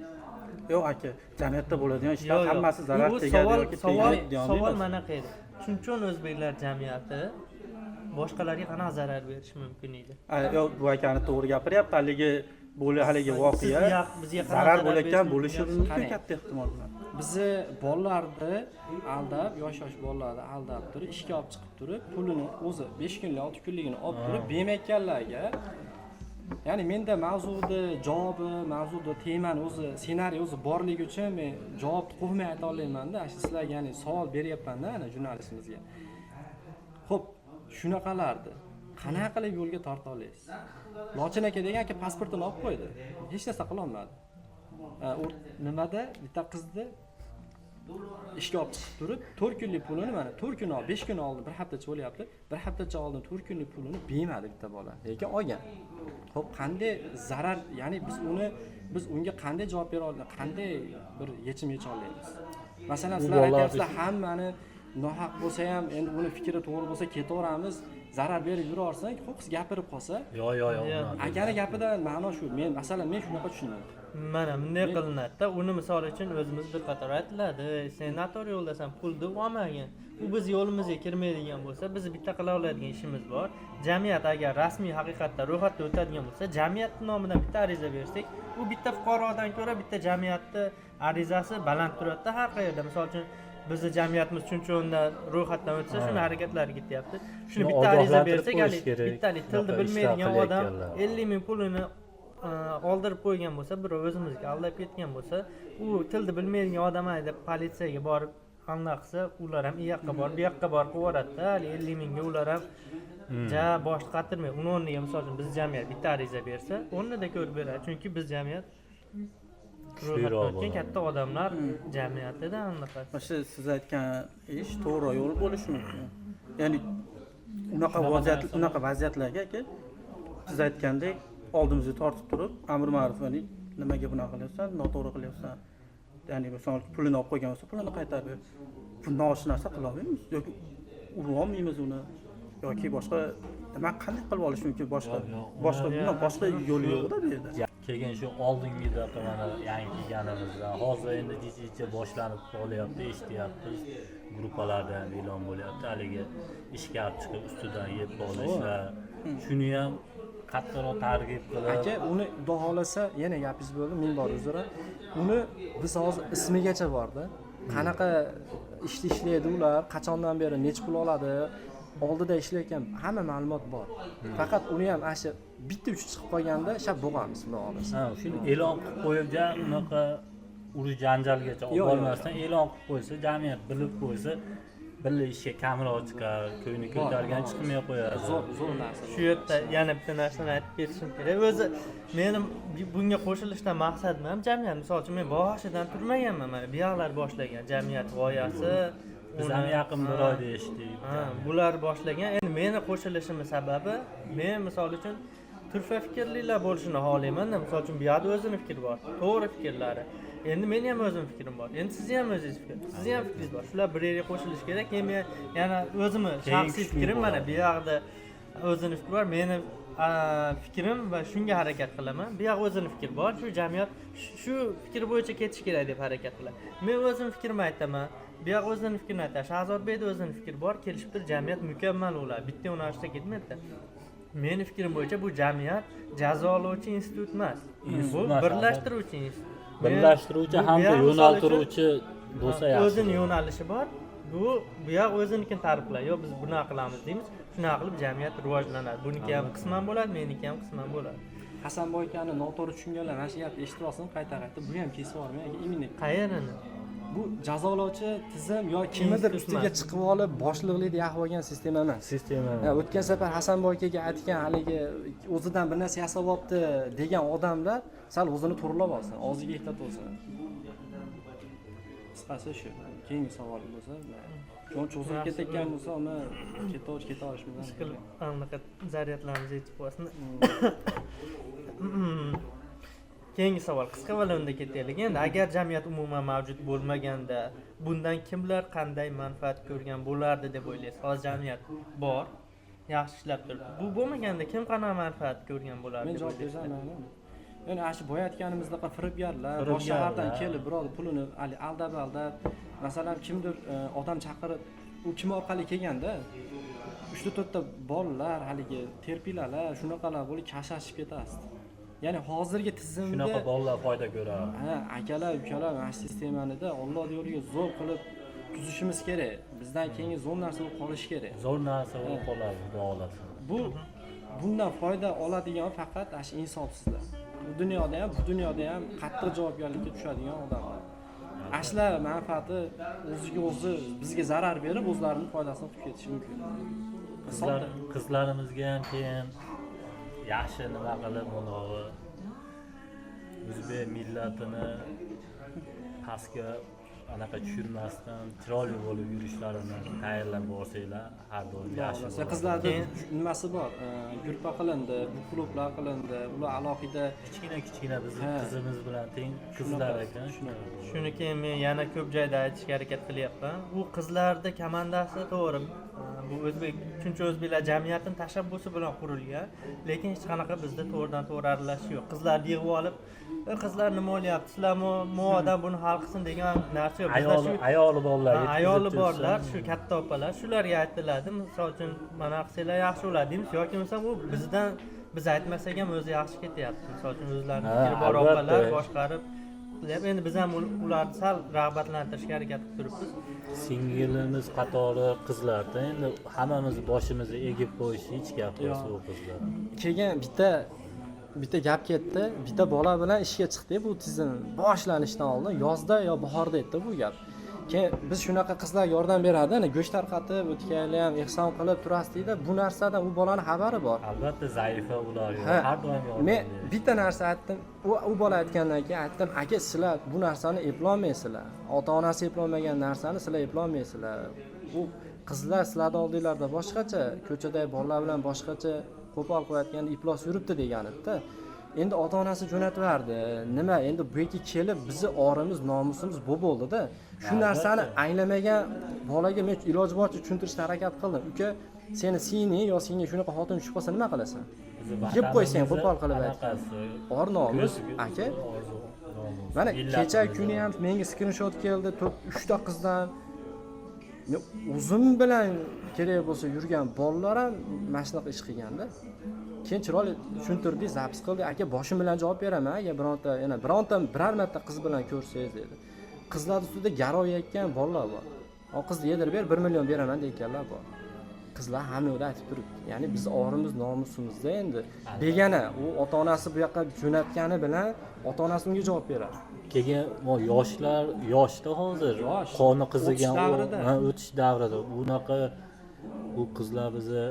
Yo'q aka, jamiyatda bo'ladigan ishlar Yo'q, yo'q. hammasi zarar U tegadi savol yoki savol tegmaydi deya savol olmaymiz. mana qayerda: Chunchon o'zbeklar jamiyati boshqalarga qanaqa zarar berishi mumkin edi? A, yo'q, bu akani to'g'ri gapiryapti. Haligi bo'li, haligi voqea Siz bizga qanaqa zarar zarar bo'layotgan berishi bo'lishi mumkin? mumkin Qarang. katta ehtimol bilan. Bizni bolalarni aldab, yosh yosh bolalarni aldab turib, ishga olib chiqib turib, pulini o'zi 5 kunlik, 6 kunligini olib turib bermayotganlarga, ya'ni menda mavzuni javobi, mavzuni temani o'zi, ssenariy o'zi borligi uchun men javobni qo'rqmay ayta olmaymanda. Shu sizlarga, ya'ni savol beryapmanda ana jurnalistimizga. Ho'p, shunaqalarni qanaqa qilib yo'lga torta olasiz? Lochin aka degan aka pasportini olib qo'ydi, hech narsa qilolmadi. U nimada bitta qizni ishga olib chiqib turib, 4 kunlik pulini, mana 4 kun, 5 kun oldin, bir haftacha bo'lyapti, bir haftacha oldin 4 kunlik pulini bermadi bitta bola, lekin olgan. Ho'p, qanday zarar, ya'ni biz unga qanday javob bera olamiz, qanday bir yechim yecha olamiz? Masalan, Bu sizlar bolalar aytyapsizlar, hammani Nohaq bo'lsa ham, endi uni fikri to'g'ri bo'lsa ketaveramiz, zarar berib yuraversak, ho'kiz gapirib qolsa, Yo'q, yo'q, yo'q. Yo'q. Unaqa. Akani gapidan ma'no shu. Men, masalan, men shunaqa tushunaman. Mana bunday qilinadida, uni misol uchun o'zimiz bir qator aytiladi: sen noto'g'ri yo'ldasan, pulni olmagin. U biz yo'limizga kirmaydigan bo'lsa, biz bitta qila oladigan ishimiz bor: jamiyat agar rasmiy haqiqatda ro'yxatdan o'tadigan bo'lsa, jamiyatni nomidan bitta ariza bersak, u bitta fuqarodan ko'ra bitta jamiyatni arizasi baland turadida har qayerda. Misol uchun, bizni jamiyatimiz Chunchonda ro'yxatdan o'tsa, shuni harakatlari ketyapti. Shuni Shuni bitta ariza ogohlantirib bersak, qo'yish haligi kerak. bittalik tilni Shunaqa ishlar bilmaydigan odam qilayotganlar. 50 000 pulini oldirib qo'ygan bo'lsa, birov o'zimizga aldab ketgan bo'lsa, u tilni bilmaydigan odam deb politsiyaga borib anaqa qilsa, ular ham u yoqqa borib, bu yoqqa borib qilib yuboradida. Haligi 50 000ga ular ham ja boshni qatirmaydi. Uni o'rniga, misol uchun, biz jamiyat bitta ariza bersa, o'rnida ko'rib beradi, chunki biz jamiyat Kuchliroq ro'yxatdan o'tgan bo'ladi. katta odamlar jamiyatida anaqa. Mana shu siz aytgan ish to'g'ri yo'l bo'lishi mumkin, ya'ni unaqa Shunaqa vaziyat, narsa. unaqa vaziyatlarga, aka, siz aytgandek, oldimizga tortib turib, amri ma'ruf, ya'ni nimaga bunaqa qilyapsan, noto'g'ri qilyapsan, ya'ni misol pulini olib qo'ygan bo'lsa, pulini qaytarib ber. Bundan oshiq narsa qilolmaymiz yoki urib olmaymiz uni yoki boshqa nima, qanday qilib olish mumkin boshqa? Yo'q, yo'q. Boshqa bundan boshqa yo'li yo'qda bu yerda. Keyin shu oldingi daqa, mana yangi kelganimizdan hozir endi jicha boshlanib qolyapti, eshityapmiz, gruppalarda ham e'lon bo'lyapti, haligi ishga olib chiqib ustidan yeb olishlar, shuni ham qattiqroq targ'ib qilib. Aka, uni xudo xohlasa, yana gapingiz bo'ldi, ming bor uzr. Uni biz hozir ismigacha borda, qanaqa ishni ishlaydi ular, qachondan beri, necha pul oladi, oldida ishlayotgan, hamma ma'lumot bor. Faqat uni ham ana shu bitta uchi chiqib qolganda shab bo'g'amiz, xudo xohlasa. Ha, shuni e'lon qilib qo'yib, ja unaqa urush janjalgacha olib Yo'q, yo'q, bormasdan e'lon qilib qo'ysa, jamiyat bilib qo'ysa, birga ishga kamroq chiqar, ko'ngli ko'targan chiqmay qo'yadi. Zo'r, zo'r narsa. Shu yerda yana bitta narsani aytib ketishim kerak. O'zi meni bunga qo'shilishdan maqsadim ham jamiyat, misol uchun, men boshidan turmaganman, mana bu yoqlar boshlagan jamiyat g'oyasi. Biz ham yaqin bir oyda eshitdik. Ha, bular boshlagan. Endi meni qo'shilishimni sababi, men misol uchun turfa fikrlilar bo'lishini xohlaymanda. Misol uchun, bu yoqda o'zini fikri bor, to'g'ri fikrlari. Endi meni ham o'zim fikrim bor, endi sizni ham o'zingiz fikr, sizni ham fikringiz bor, shular bir yerga qo'shilishi kerak. Keyin men yana o'zimni Keyin shaxsiy kuchli fikrim, mana bo'ladi. bu yoqda o'zini fikri bor, meni fikrim va shunga harakat qilaman. Bu yoq o'zini fikri bor, shu jamiyat shu fikr bo'yicha ketish kerak deb harakat qiladi. Men o'zim fikrimni aytaman, bu yoq o'zini fikrini aytadi, Shahzodbekda o'zini fikri bor. Kelishib turib jamiyat mukammal bo'ladi, bitta yo'nalishda ketmaydida. Meni fikrim bo'yicha, bu jamiyat jazolovchi institut emas, bu Institut emas, birlashtiruvchi institut. Birlashtiruvchi Bu hamda ham misol uchun- yo'naltiruvchi bo'lsa yaxshi. O'zini yo'nalishi bor, bu yoq o'zinikini ta'riflaydi, yo'q, biz bunaqa qilamiz deymiz. Shunaqa qilib jamiyat rivojlanadi. Buniki ham qisman bo'ladi, meniki ham qisman bo'ladi. Hasanboy akani noto'g'ri tushunganlar mana shu gapni eshitib olsin qayta qayta, bu ham kesib yubormang aka, именно. Qayerini? Bu jazolovchi tizim yo kimnidir Institut ustiga emas. chiqib olib boshliqlikni yoqib olgan sistema emas. Sistema. Ha, o'tgan safar Hasanboy akaga aytgan haligi o'zidan bir narsa yasab olibdi degan odamlar sal o'zini to'g'irlab olsin, og'ziga ehtiyot bo'lsin. Qisqasi shu. Keyingi savol bo'lsa, cho'ng cho'zilib ketayotgan bo'lsa, uni ketaverishimiz. Ish qilib anaqa zaryadlarimiz yetib qo'yasin. Keyingi savol qisqa va lo'nda ketaylik. Endi agar jamiyat umuman mavjud bo'lmaganda, bundan kimlar qanday manfaat ko'rgan bo'lardi deb o'ylaysiz? Hozir jamiyat bor, yaxshi ishlab turibdi. Bu bo'lmaganda kim qanaqa manfaat ko'rgan bo'lardi Men deb javob o'ylaysizlar? bersam, maylimi? Ya'ni ana shu boya aytganimizdaqa firibgarlar boshqa Firibgarlar. shahardan kelib birovni pulini haligi aldab aldab, masalan, kimdir odam chaqirib, u kim orqali kelganda, uchta to'rtta bolalar, haligi terpilalar, shunaqalar bo'lib kashashib ketasiz. Ya'ni hozirgi tizimda Shunaqa bolalar foyda ko'radi. Ha, akalar, ukalar, mana shu sistemanida Olloh yo'liga zo'r qilib tuzishimiz kerak. Bizdan keyingi zo'r narsa bo'lib qolishi kerak. Zo'r narsa bo'lib qoladi, xudo xohlasa. Bundan foyda oladigan faqat ana shu insofsizlar. Bu dunyoda ham, bu dunyoda ham qattiq javobgarlikka tushadigan odamlar. Ana shular manfaati o'ziga o'zi bizga zarar berib, o'zlarini foydasini qilib ketishi mumkin. Qizlar, qizlarimizga ham keyin yaxshi nima qilib, bunavi o'zbek millatini pastga anaqa tushirmasdan chiroyli bo'lib yurishlarini tayyorlab borsanglar har doim yaxshi Xohlasa. bo'ladi. Qizlarda Keyin- nimasi bor, gruppa qilindi, bu klublar qilindi, ular alohida. Kichkina kichkina bizni qizimiz bilan teng qizlar ekan, shunaqa. Shuni keyin men yana ko'p joyda aytishga harakat qilyapman. U qizlarni komandasi to'g'ri, bu o'zbek, chunki o'zbeklar jamiyatini tashabbusi bilan qurilgan, lekin hech qanaqa bizda to'g'ridan to'g'ri aralashuv yo'q. Qizlarni yig'ib olib, "E, qizlar, nima bo'lyapti, sizlar odam buni hal qilsin" degan narsa yo'q. Bizda Ayoli shu ayoli bolalar Ha, yetkazib ayoli tursa, borlar, shu katta opalar, shularga aytiladi. Misol uchun, mana qilsanglar yaxshi bo'ladi deymiz yoki bo'lmasam u bizdan, biz aytmasak ham o'zi yaxshi ketyapti. Misol uchun, o'zlarini fikri bor opalar boshqarib qilyapti. Endi biz ham ularni sal rag'batlantirishga harakat qilib turibmiz. Singilimiz qatori qizlarda endi hammamiz boshimizni egib qo'yish hech gap emas Yo'q. u qizlar. Keyin bitta bitta gap ketdi, bitta bola bilan ishga chiqdik. Bu tizim boshlanishidan oldin, yozda yo bahorda edi bu gap. Keyin biz shunaqa qizlar yordam beradi, ana go'sht tarqatib o'tganlar ham ehson qilib turasiz deydi. Bu narsadan u bolani xabari bor. Albatta, zaifa ular yo'q, har doim yordam Men berish. bitta narsa aytdim, u bola aytgandan keyin aytdim: "Aka, sizlar bu narsani eplolmaysizlar, ota onasi eplolmagan narsani sizlar eplolmaysizlar. U qizlar sizlarni oldinglarda boshqacha, ko'chadagi bolalar bilan boshqacha qo'pol qilayotganda iflos yuribdi" degan edida. Endi ota onasi jo'natibardi, nima endi bu yerga kelib bizni orimiz, nomusimiz bu bo'ldida. Shu narsani anglamagan bolaga men iloji boricha tushuntirishga harakat qildim: "Uka, seni singling yo senga shunaqa xotin tushib qolsa, nima qilasan?" Bizni Yeb qo'ysang, vatanimizni qo'pol qilib anaqasi, Or nomus, aka. Orzu, nomus, Mana millatimiz kecha kuni ham menga skrinshot keldi, to'rt uchta qizdan. Men o'zim bilan kerak bo'lsa yurgan bolalar ham mana shunaqa ish qilganda. Keyin chiroyli tushuntirdik, запись qildik. "Aka, boshim bilan javob beraman, agar bironta, yana bironta, biror marta qiz bilan ko'rsangiz" dedi. Qizlar ustida garov yeyotgan bolalar bor. "O, qizni yedirib ber, 1 million beraman" deyotganlar bor. Qizlar hamma yoqda aytib turibdi. Ya'ni biz orimiz, nomusimizda endi begona, u ota onasi bu yoqqa jo'natgani bilan ota onasi unga javob beradi. Keyin yoshlar yoshda hozir, Yosh. qoni qizigan O'tish davrida. O'tish davrida unaqa bu qizlar bizni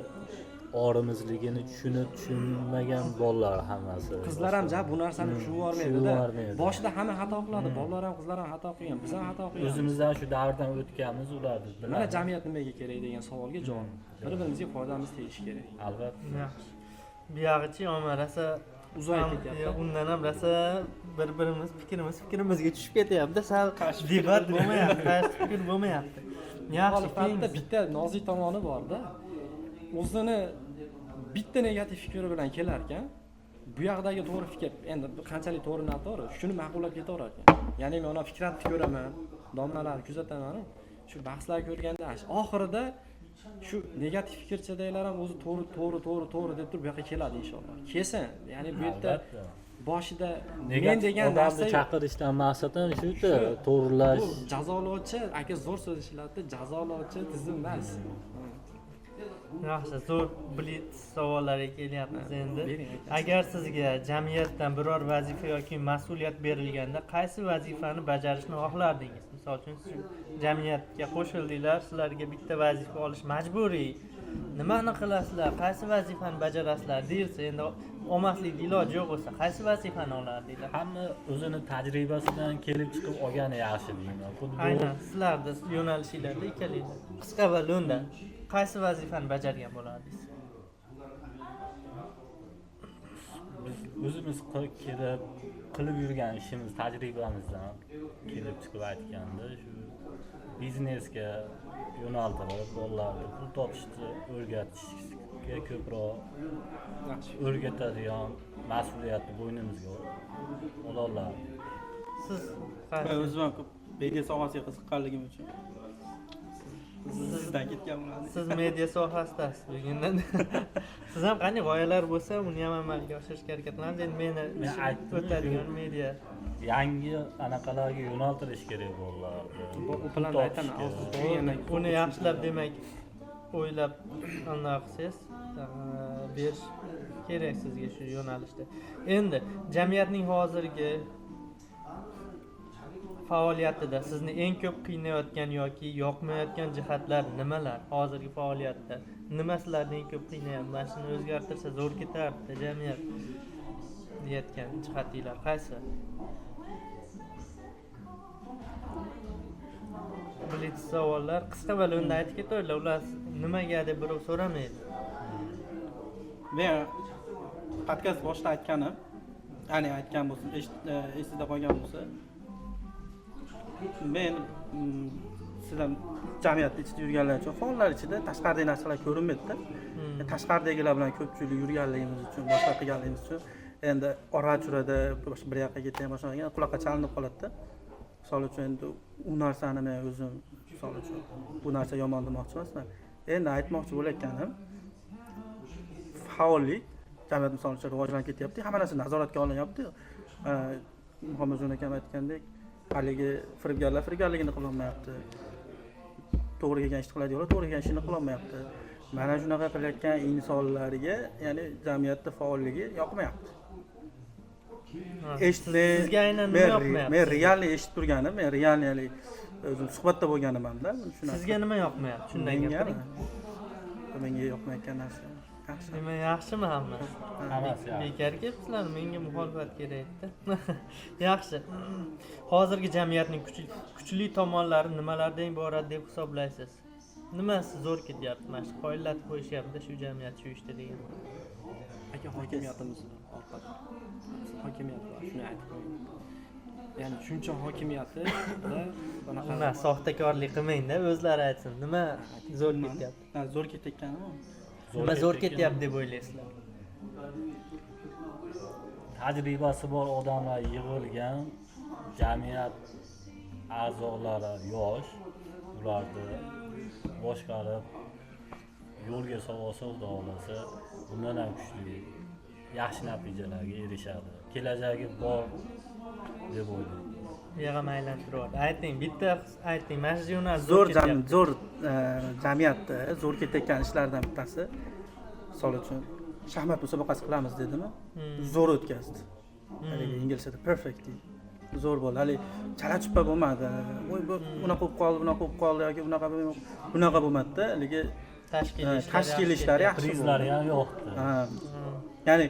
orimizligini tushunib tushunmagan bolalar hammasi. Qizlar ham ja bu narsani tushunib yubormaydida. Tushunib yubormaydi. Boshida hamma xato qiladi, bolalar ham, qizlar ham xato qilgan, biz ham xato qilganmiz. O'zimizdan shu davrdan o'tganmiz, ularni Mana bilamiz. jamiyat nimaga kerak degan savolga javob: bir birimizga foydamiz tegishi kerak. Albatta. Yaxshi, buyog'ichi yomon rosa Uzayib ketyapti. Undan ham rosa bir birimiz fikrimiz fikrimizga tushib ketyapti, sal debat bo'lmayapti, qarshi fikr bo'lmayapti. Yaxshi. Muxolifatda Keyingisi. Bitta nozik tomoni borda, o'zini bitta negativ fikri bilan kelar ekan, bu yoqdagi to'g'ri fikr endi qanchalik to'g'ri, noto'g'ri, shuni ma'qullab ketaverar ekan. Ya'ni men uni Fikratni ko'raman, domlalarni kuzataman, shu bahslar ko'rganda oxirida shu negativ fikrchadagilar ham o'zi to'g'ri, to'g'ri, to'g'ri, to'g'ri deb turib bu yoqqa keladi, inshaalloh kelsin. Ya'ni bu yerda boshida men Negativ degan odamni narsa yo'q. chaqirishdan maqsad ham shuda, to'g'irlash. Bu jazolovchi, aka zo'r so'z ishlatdi, jazolovchi tizim emas. Yaxshi, zo'r blitz savollarga kelyapmiz endi. Bering, aka. Agar sizga jamiyatdan biror vazifa yoki mas'uliyat berilganda, qaysi vazifani bajarishni xohlardingiz? Misol uchun, shu jamiyatga qo'shildinglar, sizlarga bitta vazifa olish majburiy. Nimani qilasizlar, qaysi vazifani bajarasizlar deyilsa, endi olmaslikni iloji yo'q bo'lsa, qaysi vazifani olardinglar? Hamma o'zini tajribasidan kelib chiqib olgani yaxshi deyman, xuddi bu Aynan sizlarni yo'nalishinglarda ikkalanglar qisqa va lo'nda qaysi vazifani bajargan bo'lardingiz? Biz o'zimiz kelib qilib yurgan ishimiz, tajribamizdan kelib chiqib aytganda, shu biznesga yo'naltirib bolalarni pul topishni o'rgatishga ko'proq Yaxshi. o'rgatadigan mas'uliyatni bo'ynimizga olardik. Siz Men qaysi? o'zim ham ko'p media sohasiga qiziqqanligim uchun sizdan ketgan bo'ladi. Siz media sohasidasiz bugundan. Siz ham qanday g'oyalar bo'lsa, uni ham amalga oshirishga harakat qilamiz. Endi meni Men ishim aytdim, o'tadigan media. Yangi anaqalarga yo'naltirish kerak bolalarni. U Pul planni aytaman, topishga. hozir tugagandan keyin. Uni yaxshilab, demak, o'ylab anaqa qilsangiz, berish kerak sizga shu yo'nalishda. Endi jamiyatning hozirgi faoliyatida sizni eng ko'p qiynayotgan yoki yoqmayotgan jihatlar nimalar? Hozirgi faoliyatda nima sizlarni eng ko'p qiynayapti, mana shuni o'zgartirsa zo'r ketardi jamiyat deyayotgan jihatinglar qaysi? Savollar qisqa va lo'nda aytib ketaveringlar, ular nimaga deb birov so'ramaydi. Men podkast boshida aytganim, ya'ni aytgan bo'lsin, esida qolgan bo'lsa, men sizlar jamiyat ichida yurganlar uchun, faollar ichida tashqaridagi narsalar ko'rinmaydida. Tashqaridagilar bilan ko'pchilik yurganligimiz uchun, boshqa qilganligimiz uchun endi ora churada boshqa bir yoqqa ketgan, boshqa qilgan quloqqa chalinib qoladida. Misol uchun, endi u narsani men o'zim, misol uchun, bu narsa yomon demoqchi emasman. Endi aytmoqchi bo'layotganim, faollik jamiyat misol uchun rivojlanib ketyapti, hamma narsa nazoratga olinyapti. Muhammadjon akam aytgandek, haligi firibgarlar firibgarligini qilolmayapti, to'g'ri kelgan ishni qiladiganlar to'g'ri kelgan ishini qilolmayapti. Mana shunaqa qilayotgan insonlarga, ya'ni jamiyatda faolligi yoqmayapti. Sizga aynan nima yoqmayapti? Men реальный eshitib turganim, men реальный haligi o'zim suhbatda bo'lganim hamda shu narsa. Sizga nima yoqmayapti? Shundan gapiring. Menga yoqmayotgan narsa. Yaxshi. Nima, yaxshimi hammasi? Hammasi yaxshi. Bekor kelibsizlar, menga muxolifat kerak edi. Yaxshi. Hozirgi jamiyatning kuchli tomonlari nimalardan iborat deb hisoblaysiz? Nimasi zo'r ketyapti? Mana shu qoyillatib qo'yishyapti shu jamiyat shu ishda degan. Aka, hokimiyatimiz orqada. Hokimiyat bor, shuni aytib qo'ying. Ya'ni shuncha hokimiyati va bunaqa Nima, soxtakorlik qilmangda, o'zlari aytsin. Nima zo'r ketyapti? Ha, zo'r ketayotganimi? Nima zo'r ketyapti deb o'ylaysizlar? Tajribasi bor odamlar yig'ilgan, jamiyat a'zolari yosh, ularni boshqarib yo'lga solsa, Xudo xohlasa, bundan ham kuchli, yaxshi natijalarga erishadi. Kelajagi bor deb o'ylayman. Bu yoqqa aylantirib yubordi. Ayting, bitta ayting, mana shu yo'nalish Zo'r zo'r ketyapti. Zo'r, jamiyatda zo'r ketayotgan ishlardan bittasi, misol uchun, shaxmat musobaqasi qilamiz dedimi? Zo'r o'tkazdi. Haligi inglizchada perfectly. Zo'r bo'ldi. Haligi chala chuppa bo'lmadi. Voy, bu unaqa bo'lib qoldi, bunaqa bo'lib qoldi yoki bunaqa bo'lmadi. Bunaqa bo'lmadi-da, haligi Tashkil ishlari tashkil yaxshi ishlari ketyapti. yaxshi Prizlari bo'ldi. ham yo'qdi. Ha. Ya'ni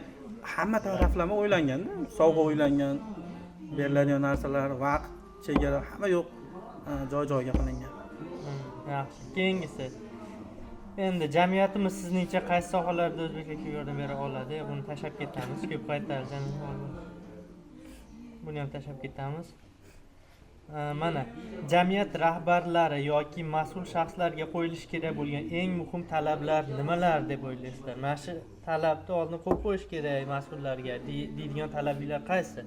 hamma taraflama o'ylanganda, sovg'a o'ylangan, beriladigan narsalar, vaqt, chegara, hamma yo'q, joy-joyiga qilingan. Yaxshi. Keyingisi. Endi jamiyatimiz sizningcha qaysi sohalarda o'zbeklarga yordam bera oladi? Buni tashlab ketamiz, ko'p qaytarib buni ham tashlab ketamiz. Mana jamiyat rahbarlari yoki mas'ul shaxslarga qo'yilishi kerak bo'lgan eng muhim talablar nimalar deb o'ylaysizlar? Mana shu talabni oldin qo'yib qo'yish kerak mas'ullarga deydigan talablar qaysi?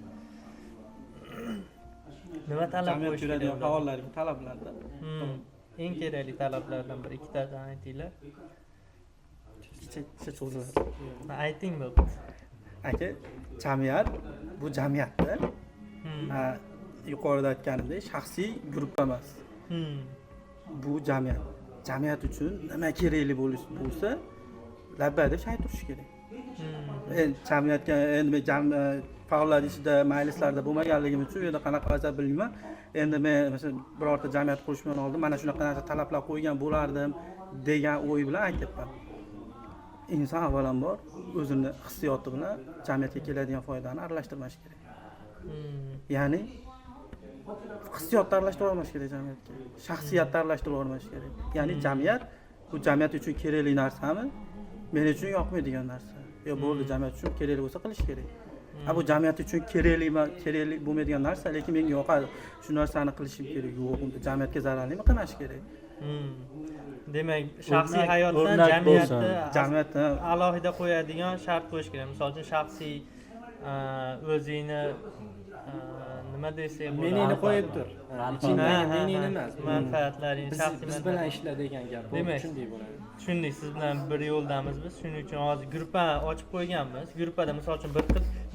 Nima talab Jamiyat qo'yish kerak yuradigan ularga? faollarga talablarda. Eng kerakli talablardan bir ikkitadan aytinglar. Kichik cho'ziladi. Ha, ayting bo'pti. Aka, jamiyat bu jamiyatda. Ha, yuqorida aytganimdek, shaxsiy guruh emas. Bu jamiyat. Jamiyat uchun nima kerakli bo'lsa, labbay deb shay turish kerak. Endi jamiyatga, endi men faollar ichida, majlislarda bo'lmaganligim uchun u yerda qanaqa vaziyat bilmayman. Endi men masalan birorta jamiyat qurishdan oldin mana shunaqa narsa talablar qo'ygan bo'lardim degan o'y bilan aytyapman. Inson avvalambor o'zini hissiyoti bilan jamiyatga keladigan foydani aralashtirmash kerak. Ya'ni hissiyotni aralashtirib yubormash kerak jamiyatga. Shaxsiyatni aralashtirib yubormash kerak. Ya'ni jamiyat bu jamiyat uchun kerakli narsami? Men uchun yoqmaydigan narsa. Yo bo'ldi, jamiyat uchun kerakli bo'lsa qilish kerak. Ha, bu jamiyat uchun kerakli kerakli bo'lmaydigan narsa, lekin menga yoqadi. Shu narsani qilishim kerak. Yo'q, unda jamiyatga zararlimi qilmash kerak. Demak, shaxsiy O'rnak- hayotdan o'rnak jamiyatni bo'lsin. Jamiyatni alohida qo'yadigan shart qo'yish kerak. Misol uchun, shaxsiy, o'zingni, nima desak bo'ladi? Meningni qo'yib tur. Manfaat. Ichingdagi Ha, ha, meningni ha. emas. Manfaatlaring, shaxsiy Biz manfaat. bilan ishla degan gap. Bu Demak, shunday bo'ladi. Tushundik, siz bilan bir yo'ldamiz biz. Shuning uchun hozir gruppa ochib qo'yganmiz. Gruppada misol uchun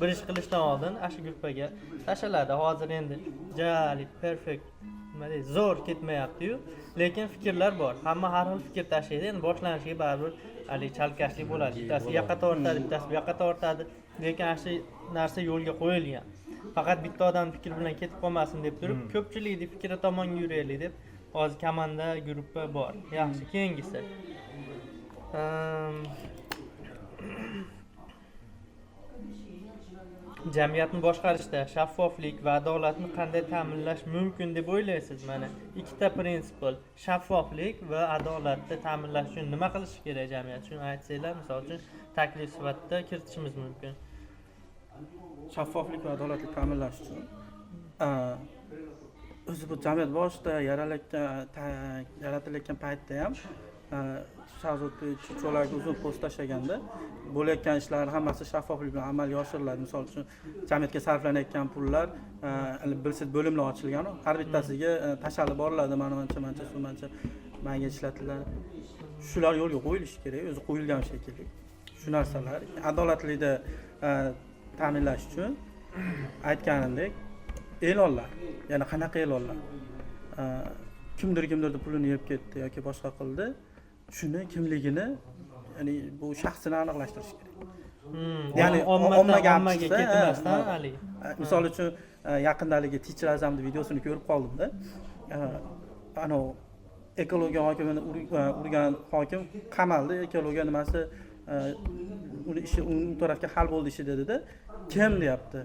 bir ish qilishdan oldin ana shu gruppaga tashlanadi. Hozir endi jali perfect, nima deydi, zo'r ketmayapti-yu, lekin fikrlar bor. Hamma har xil fikr tashlaydi. Endi boshlanishiga baribir haligi chalkashlik bo'ladi. Bittasi u yoqqa tortadi, bittasi bu yoqqa tortadi. Lekin ana shu narsa yo'lga qo'yilgan. Faqat bitta odam fikri bilan ketib qolmasin deb turib, ko'pchilikning fikri tomonga yuraylik deb hozir komanda gruppa bor. Yaxshi, keyingisi. Jamiyatni boshqarishda shaffoflik va adolatni qanday ta'minlash mumkin deb o'ylaysiz? Mana ikkita prinsip: shaffoflik va adolatni ta'minlash uchun nima qilish kerak jamiyat? Shuni aytsanglar, misol uchun, taklif sifatida kiritishimiz mumkin. Shaffoflik va adolatni ta'minlash uchun o'zi bu jamiyat boshida yaratilayotgan paytda ham Shahzodbek Cho'lak uzun post tashlaganda bo'layotgan ishlar hammasi shaffoflik bilan amalga oshiriladi. Misol uchun, jamiyatga sarflanayotgan pullar, bilsangiz, bo'limlar ochilgan, har bittasiga tashalib boriladi, mana mancha mancha suv, mancha manga ishlatiladi. Shular yo'lga qo'yilishi kerak, o'zi qo'yilgan shekilli shu narsalar. Adolatlikni ta'minlash uchun, aytganimdek, e'lonlar, ya'ni qanaqa e'lonlar? Kimdir kimdirni pulini yeb ketdi yoki boshqa qildi, shuni kimligini, ya'ni bu shaxsini aniqlashtirish kerak. Ya'ni ommaga ommaga chiqsa, ketmasdan ha. haligi. Misol uchun, yaqinda haligi Teacher Azamni videosini ko'rib qoldimda. Anavi ekologiya hokimini urgan hokim qamaldi, ekologiya nimasi, uni ishi u tarafga hal bo'ldi ishi dedida. Kim deyapti,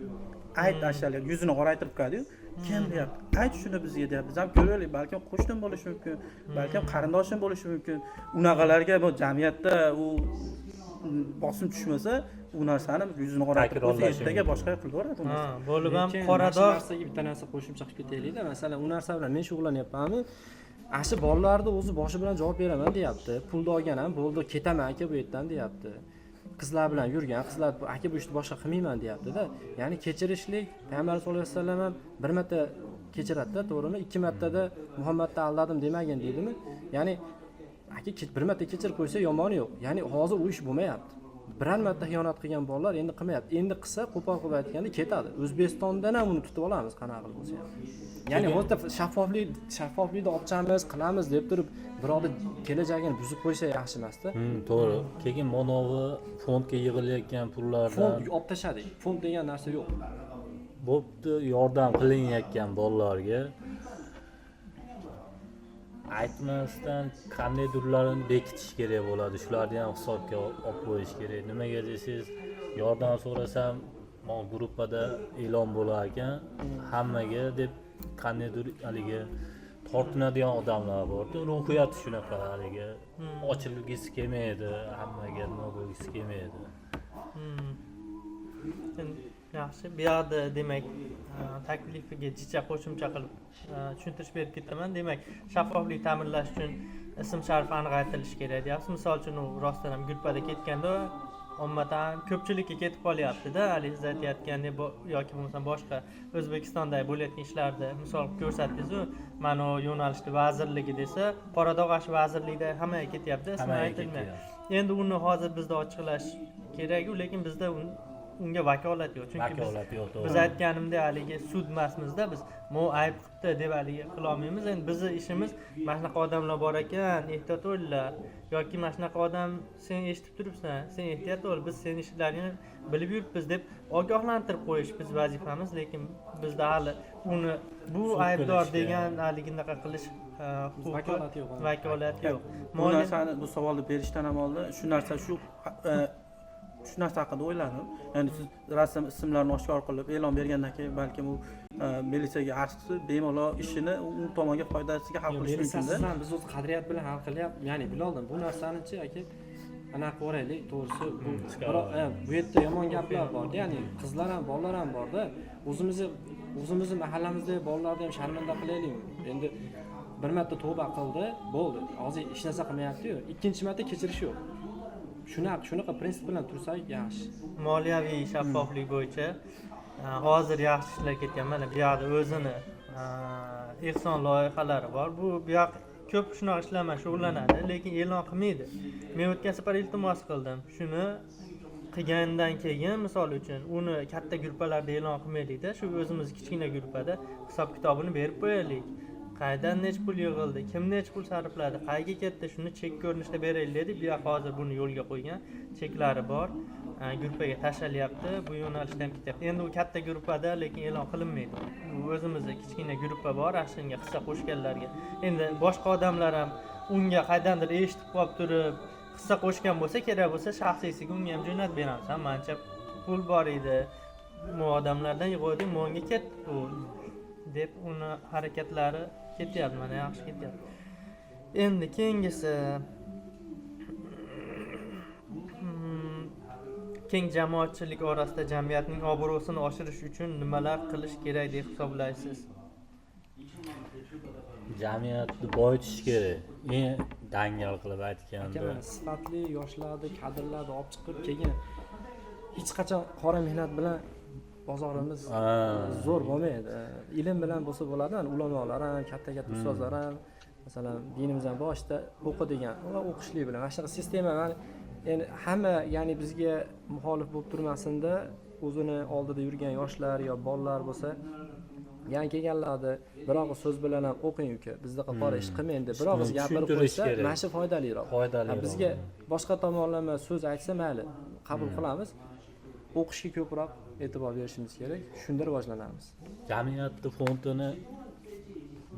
ayt, ashali yuzini qoraytirib qo'yadiyu, kim deyapti, ayt shuni bizga deyapti, biz ham ko'raylik, balkim qo'shnim bo'lishi mumkin, balkim qarindoshim bo'lishi mumkin. Unaqalarga bu jamiyatda u bosim tushmasa, u narsani yuzini qoraytirib qo'ysa, Takrorlashi ertaga mumkin. boshqa qilaveradi u Ha, narsani. bo'lib ham Lekin qora mana shu dog'. narsaga bitta narsa qo'shimcha qilib ketaylikda. Masalan, u narsa bilan men shug'ullanyapmanmi, ana shu bolalarni o'zi boshi bilan javob beraman deyapti, pulni olgan ham bo'ldi, ketaman aka bu yerdan deyapti, qizlar bilan yurgan qizlar, aka, bu ishni boshqa qilmayman deyaptida. Ya'ni kechirishlik, payg'ambar sallallohu alayhi vasallam ham bir marta kechiradida, to'g'rimi? Ikki martada Muhammadni aldadim demagin deydimi? Ya'ni aka, bir marta kechirib qo'ysa yomoni yo'q. Ya'ni hozir u ish bo'lmayapti. Biron marta xiyonat qilgan bolalar endi qilmayapti. Endi qilsa, qo'pol qilib aytganda, ketadi O'zbekistondan ham, uni tutib olamiz qanaqa qilib bo'lsa ham. Ya'ni hozir shaffoflikni olib chiqamiz, qilamiz deb turib, birovni kelajagini buzib qo'ysa yaxshi emasda. To'g'ri. Keyin manovi fondga yig'ilayotgan pullardan Fond olib tashladik, fond degan narsa yo'q. Bo'pti, yordam qilinayotgan bolalarga aytmasdan qandaydirlarini bekitish kerak bo'ladi, shularni ham hisobga olib qo'yish kerak. Nimaga desangiz, yordam so'rasam, mana gruppada e'lon bo'lar ekan hammaga deb, qandaydir haligi tortinadigan odamlar borda, ruhiyati shunaqa, haligi ochilgisi kelmaydi hammaga, nima bo'lgisi kelmaydi. Endi yaxshi, bu yoqda demak, taklifiga jicha qo'shimcha qilib tushuntirish berib ketaman. Demak, shaffoflik ta'minlash uchun ism sharifi aniq aytilishi kerak deyapsiz. Misol uchun, u rostdan ham gruppada ketganda ommatan ko'pchilikka ketib qolyaptida, haligi siz aytayotgandek, yoki bo'lmasam boshqa O'zbekistonda bo'layotgan ishlarni misol qilib ko'rsatdingizu, mana u yo'nalishli vazirligi desa, qoradog' shu vazirlikda hammaga ketyapti, ismi Hammaga aytilmayapti. Ketyapti. Endi uni hozir bizda ochiqlash keraku, lekin bizda unga vakolat yo'q, chunki biz Vakolat yo'q, to'g'ri. biz aytganimdek, haligi sud emasmizda, biz mo ayb qilibdi deb haligi qilolmaymiz. Endi bizni ishimiz mana shunaqa odamlar bor ekan, ehtiyot bo'linglar, yoki mana shunaqa odam, sen eshitib turibsan, sen ehtiyot bo'l, biz seni ishlaringni bilib yuribmiz deb ogohlantirib qo'yish biz vazifamiz. Lekin bizda hali uni bu Sud aybdor qilishga. degan haligi unaqa qilish huquqi, Vakolati yo'q. Vakolati yo'q. Bu narsani, bu savolni berishdan ham oldin shu narsa haqida o'yladim. Ya'ni siz rasm, ismlarni oshkor qilib e'lon bergandan keyin, balkim u militsiyaga arz qilsa, bemalol ishini u tomonga foydasiga hal qilish mumkinda. Militsiyasiz ham biz o'z qadriyat bilan hal qilyapmiz. Ya'ni biloldim bu narsanichi aka, anaqa qilib yuboraylik to'g'risi bu. Chiqarib. Biroq bu yerda yomon gaplar borda, ya'ni qizlar ham, bolalar ham borda. O'zimizni mahallamizdagi bolalarni ham sharmanda qilaylikmi endi? Bir marta tavba qildi, bo'ldi, hozir hech narsa qilmayaptiyu, ikkinchi marta kechirish yo'q. Shunaqa prinsip bilan tursak yaxshi. Moliyaviy shaffoflik bo'yicha hozir yaxshi ishlar ketgan. Mana bu yoqda o'zini ehson loyihalari bor, bu yoq ko'p shunaqa ishlar bilan shug'ullanadi, lekin e'lon qilmaydi. Men o'tgan safar iltimos qildim, shuni qilgandan keyin, misol uchun, uni katta gruppalarda e'lon qilmaylikda, shu o'zimiz kichkina gruppada hisob kitobini berib qo'yaylik, qayerdan necha pul yig'ildi, kim necha pul sarfladi, qayerga ketdi, shuni chek ko'rinishida beraylik dedik. Bu yoq hozir buni yo'lga qo'ygan, cheklari bor, gruppaga tashlalyapti, bu yo'nalishda ham ketyapti. Endi u katta gruppada lekin e'lon qilinmaydi, u o'zimizda kichkina gruppa bor, ana shunga hissa qo'shganlarga. Endi boshqa odamlar ham unga qaydandir eshitib qolib turib hissa qo'shgan bo'lsa, kerak bo'lsa shaxsiysiga unga ham jo'natib beramiz. Ha, mancha pul bor edi. Bu odamlardan yig'dik, monga ketdi bu deb uni harakatlari ketyapti, mana yaxshi ketyapti. Endi keyingisi, keng jamoatchilik orasida jamiyatning obro'sini oshirish uchun nimalar qilish kerak deb hisoblaysiz? Jamiyatni boyitish kerak, eng dangal qilib Aka, aytganda. Mana sifatli yoshlarni, kadrlarni olib chiqib, keyin hech qachon qora mehnat bilan bozorimiz zo'r bo'lmaydi. Ilm bilan bo'lsa bo'ladi. Hani ulamolar ham, katta katta ustozlar ham, masalan, dinimiz ham boshida o'qi degan, ular o'qishlik bilan mana shunaqa sistema. Mana endi hamma, ya'ni bizga muxolif bo'lib turmasinda, o'zini oldida yurgan yoshlar yo bolalar bo'lsa, yangi kelganlarni bir og'iz so'z bilan ham "O'qing, uka, bizdaqa qora ish qilmang" deb bir og'iz gapirib Tushuntirish qo'ysa, kerak. mana shu foydaliroq. Foydaliroq. Ha, bizga boshqa tomonlama so'z aytsa, mayli, qabul qilamiz. O'qishga ko'proq e'tibor berishimiz kerak, shunda rivojlanamiz. Jamiyatni fondini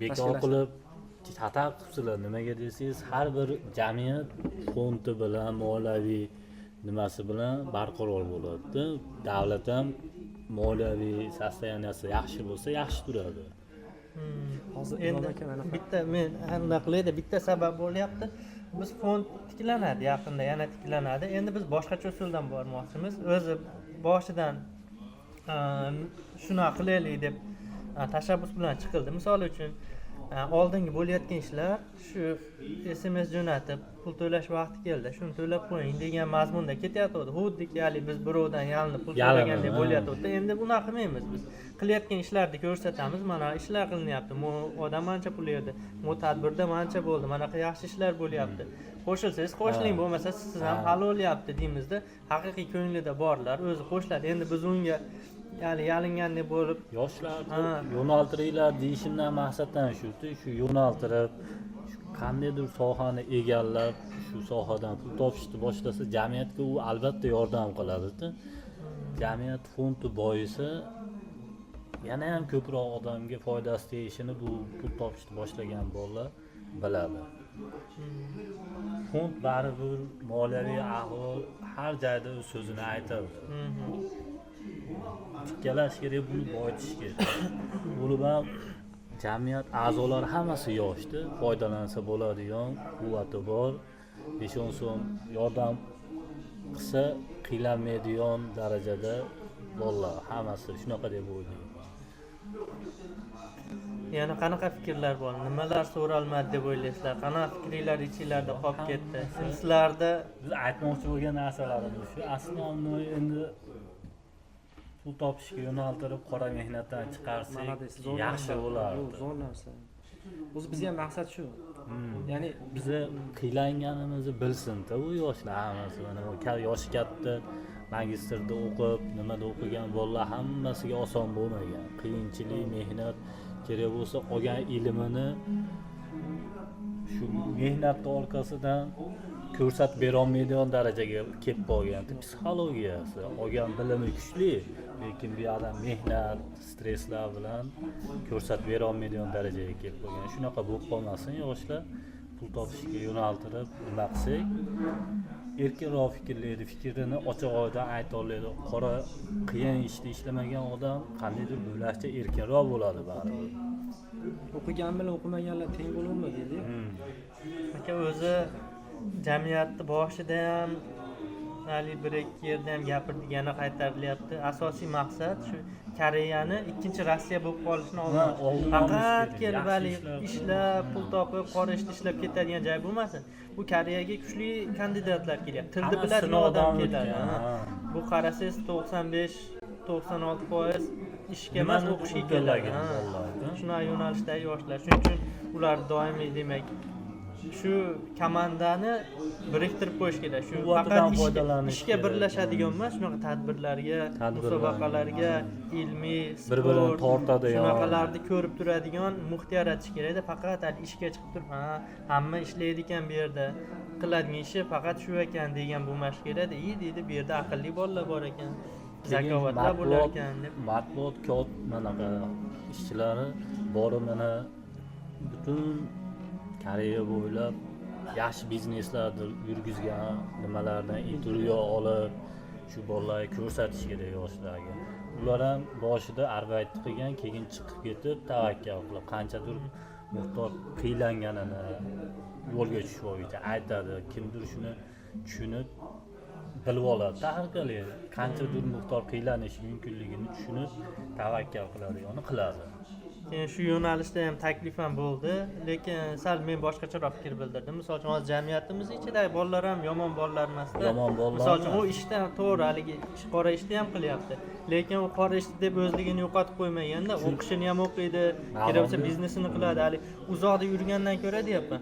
bekor Tashkillash. qilib xato qilibsizlar. Nimaga desangiz, har bir jamiyat fondi bilan, moliyaviy nimasi bilan barqaror bo'ladida. Davlat ham moliyaviy состояния si yaxshi bo'lsa, yaxshi turadi. Hozir Endi Inom aka mana bitta men anaqa qilayda, bitta sabab bo'lyapti. Biz fond tiklanadi, yaqinda yana tiklanadi. Endi biz boshqacha usuldan bormoqchimiz. O'zi boshidan shunaqa qilaylik deb tashabbus bilan chiqildi. Misol uchun, oldingi bo'layotgan ishlar shu SMS jo'natib, pul to'lash vaqti keldi, shuni to'lab qo'ying degan mazmunda ketayotgandi. Xuddiki haligi biz birovdan yalinib pul Yalinib, so'ragandek ha. bo'layotgandi. Endi bunaqa qilmaymiz. Biz qilayotgan ishlarni ko'rsatamiz. Mana ishlar qilinyapti, bu odam mancha pul yerdi, bu tadbirda mancha bo'ldi, manaqa yaxshi ishlar bo'lyapti, qo'shilsangiz qo'shiling, bo'lmasa siz ham hal bo'lyapti deymizda. Haqiqiy ko'nglida borlar o'zi qo'shiladi. Endi biz unga ya'ni yalingandek bo'lib Yoshlarni yo'naltiringlar deyishimdan maqsaddan shuki, shu yo'naltirib, shu qandaydir sohani egallab, shu sohadan pul topishni boshlasa, jamiyatga u albatta yordam qiladida. Jamiyat fondi boyisa, yana ham ko'proq odamga foydasi tegishini bu pul topishni boshlagan bolalar biladi. Fond baribir moliyaviy ahvol har joyda o'z so'zini aytadi. Tikkalash kerak, buni boyitish kerak. Bo'lib ham jamiyat a'zolari hammasi yoshda, foydalansa bo'ladigan quvvati bor, 5-10 so'm yordam qilsa qiynalmaydigan darajada bolalar hammasi, shunaqa deb o'ylayman. Yana qanaqa fikrlar bor? Nimalar so'ralmadi deb o'ylaysizlar? Qanaqa fikringlar ichinglarda qolib ketdi? Endi sizlarda Biz aytmoqchi bo'lgan narsalarimiz shu основной. Endi pul topishga yo'naltirib, qora mehnatdan chiqarsak, Молодец, zo'r yaxshi narsa. Bu bo'lardi. zo'r narsa o'zi. Bizga ham maqsad shu, ya'ni Biza qiynalganimizni bilsinda u yoshlar hammasi. Mana bu yoshi katta, magistrda o'qib, nimada o'qigan bolalar hammasiga oson bo'lmagan. Qiyinchilik, mehnat kerak bo'lsa, olgan ilmini shu mehnatni orqasidan ko'rsatib berolmaydigan darajaga kelib qolgan. Psixologiyasi, olgan bilimi kuchli, lekin bu yoqdan mehnat, stresslar bilan ko'rsatib berolmaydigan darajaga kelib qolgan. Shunaqa bo'lib qolmasin, yoshlar pul topishga yo'naltirib nima qilsak, erkinroq fikrlaydi, fikrini ochiq oydin ayta oladi. Qora qiyin ishda ishlamagan odam qandaydir bo'lakcha erkinroq bo'ladi baribir. O'qigan bilan o'qimaganlar teng bo'lavermaydi deydi. Aka, o'zi jamiyatni boshida ham, haligi bir ikki yerda ham gapirdik, yana qaytarilyapti. Asosiy maqsad shu Koreyani ikkinchi Rossiya bo'lib qolishini oldini Ha, oldini olish faqat kerak. kelib Yaxshi haligi ishlar ishlab, pul topib, qora ishda ishlab ketadigan joy bo'lmasin. Bu Koreyaga kuchli kandidatlar kelyapti, tilni Hammasi biladigan sinovdan odam keladi. o'tgan, Ha. ha. Bu qarasangiz, 95-96% ishga emas, Nimani o'qishga keladi. uddalagan Ha. bolalar-da. Shunaqa yo'nalishdagi yoshlar. Shuning uchun ular doimiy, demak, shu komandani biriktirib qo'yish kerak. Shu Quvvatidan faqat ishga, foydalanish ishga kerak. birlashadigan emas, shunaqa tadbirlarga, Tadbirlar. musobaqalarga, ilmiy, Bir-birini sport, tortadigan. shunaqalarni ko'rib turadigan muhit yaratish kerakda. Faqat hali ishga chiqib turib, ha, hamma ishlaydi ekan, bu yerda qiladigan ishi faqat shu ekan degan bo'lmashi kerakda. I deydi, bu yerda aqlli bolalar bor ekan, Keyin zakovatlar bo'lar ekan deb. Matbuot kod manaqa ishchilari borib, mana butun Koreya bo'ylab yaxshi bizneslarni yurgizgan nimalardan intervyu olib, shu bolalarga ko'rsatish kerak, yoshlarga. Ular ham boshida арбайт qilgan, keyin chiqib ketib tavakkal qilib qanchadir miqdor qiylanganini yo'lga tushib olguncha aytadi. Kimdir shuni tushunib bilib oladi. Har qanchadir miqdor qiylanishi mumkinligini tushunib tavakkal qiladi, qiladi. Keyin shu yo'nalishda ham taklif ham bo'ldi, lekin sal men boshqacharoq fikr bildirdim. Misol uchun, hozir jamiyatimiz ichidagi bolalar ham yomon bolalar emasda. Yomon bolalar Misol uchun, emas. u ishda to'g'ri, haligi qora ishni ham qilyapti, lekin u qora ishni deb o'zligini yo'qotib qo'ymaganda, o'qishini ham o'qiydi, kerak bo'lsa biznesini qiladi. Haligi uzoqda yurgandan ko'ra deyapman,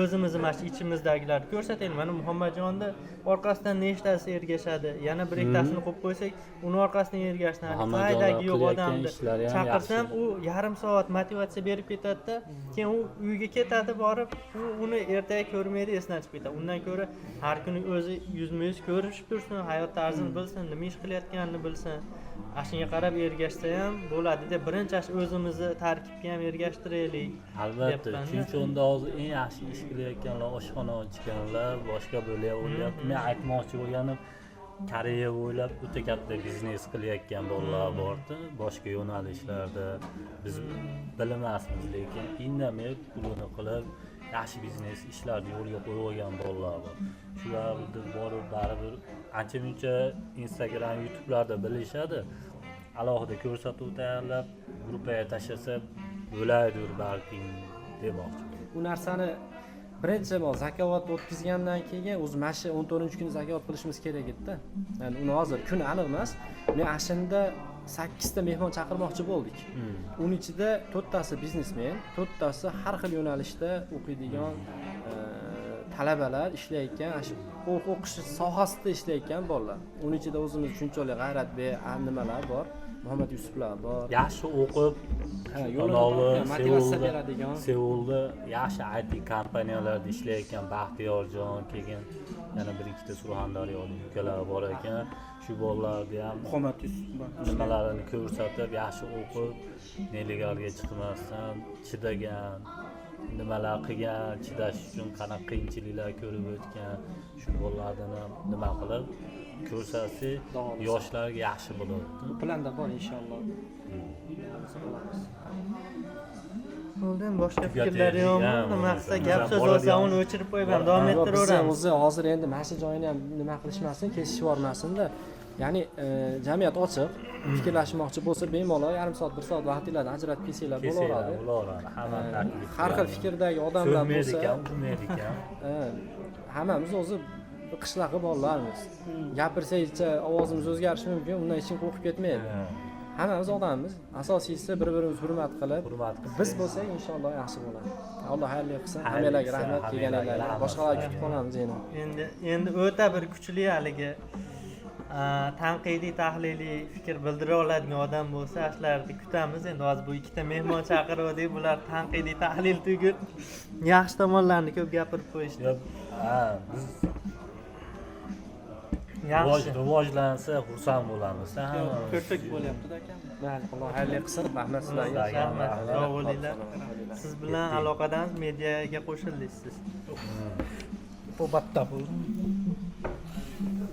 o'zimizni mana shu ichimizdagilarni ko'rsataylik. Mana Muhammadjonni orqasidan nechtasi ergashadi, yana bir ikkitasini qo'yib qo'ysak, uni orqasidan ergashadi. Muhammadjonlar Qaydagi yo'q qilayotgan odamni ishlari ham chaqirsam, yaxshi. u yarim soat motivatsiya berib ketadida, keyin u uyga ketadi borib, u uni ertaga ko'rmaydi, esidan chiqib ketadi. Undan ko'ra har kuni o'zi yuzma yuz ko'rishib tursin, hayot tarzini bilsin, nima ish qilayotganini bilsin, ana shunga qarab ergashsa ham bo'ladi deb birinchi shu o'zimizni tarkibga ham ergashtiraylik Albatta, deyapman-da. chunki unda hozir eng yaxshi ish qilayotganlar, oshxona ochganlar, boshqa bo'lyapti. Men aytmoqchi bo'lganim, Koreya bo'ylab o'ta katta biznes qilayotgan bolalar bordi, boshqa yo'nalishlarda biz bilmasmiz, lekin indamay pulini qilib yaxshi biznes ishlarni yo'lga qo'yib olgan bolalar bor. Shularni borib baribir ancha muncha Instagram, YouTube'larda bilishadi. Alohida ko'rsatuv tayyorlab gruppaga tashlasa bo'laydir balkim demoqchi. Bu narsani birinchi bor zakovat o'tkazgandan keyin o'zi mana shu 14-kuni zakovat qilishimiz kerak edida. Ya'ni uni hozir kuni aniq emas. Men ana shunda 8 ta mehmon chaqirmoqchi bo'ldik. Uni ichida 4 tasi biznesmen, 4 tasi har xil yo'nalishda o'qiydigan talabalar, ishlayotgan, ana shu o'qish sohasida ishlayotgan bolalar. Uni ichida o'zimiz Chunchonlik G'ayratbek, nimalar bor, Muhammad Yusuflar bor. Yaxshi o'qib, Ha, yo'lini anavi topgan, motivatsiya beradigan. Seulda yaxshi IT kompaniyalarda ishlayotgan Baxtiyorjon, keyin yana bir ikkita surxondaryolik ukalar bor ekan. Shu bolalarni ham Muhammad Yusuf bor. nimalarini ko'rsatib, yaxshi o'qib, нелегалga chiqmasdan chidagan, nimalar qilgan, chidash uchun qanaqa qiyinchiliklar ko'rib o'tgan, shu bolalarni ham nima qilib ko'rsatsak, Davolasa. yoshlarga yaxshi bo'ladi. Bu planda bor inshaalloh. Bo'ldi, endi boshqa Tugataylik, fikrlar yo'qmi? ha, Nima qilsa bo'lmasa. gap so'z Boradigan- bo'lsa uni o'chirib qo'yib ham davom Yo'q, biz ham ettiraveramiz. o'zi hozir endi mana shu joyini ham nima qilishmasin, kesishib yubormasinda. Ya'ni jamiyat ochiq, fikrlashmoqchi bo'lsa bemalol yarim soat, bir soat vaqtinglarni ajratib kelsanglar Kelsanglar bo'laveradi. bo'laveradi. Hamma taklif Har xil qiladi. fikrdagi odamlar So'kmaydi bo'lsa, ekan, urmaydi ekan. Hammamiz o'zi qishlaqi bolalarmiz. Gapirsakcha ovozimiz o'zgarishi mumkin, undan hech kim qo'rqib ketmaydi. Hammamiz odammiz. Asosiysi bir-birimizni hurmat qilib, Hurmat qilsak. biz bo'lsak inshaalloh yaxshi bo'ladi. Alloh xayrli qilsin. Xayrli Hammalarga qilsin, rahmat hammalarga kelganinglarga. rahmat. Boshqalarni kutib qolamiz yana. Endi o'ta bir kuchli haligi tanqidiy, tahliliy fikr bildira oladigan odam bo'lsa, shularni kutamiz. Endi hozir bu ikkita mehmon chaqiruvdik, bular tanqidiy tahlil tugul, yaxshi tomonlarini ko'p gapirib qo'yishdi. Yo'q, ha, biz Yaxshi. rivojlansa xursand bo'lamiz. Hammamiz. Ko'rsak bo'lyapti-da akam. Mayli, Alloh xayrli qilsin. Rahmat sizlarga. Sizlarga ham Rahmat, rahmat. sog' bo'linglar. Siz bilan aloqadamiz, mediaga qo'shildik siz. Bu batta bu.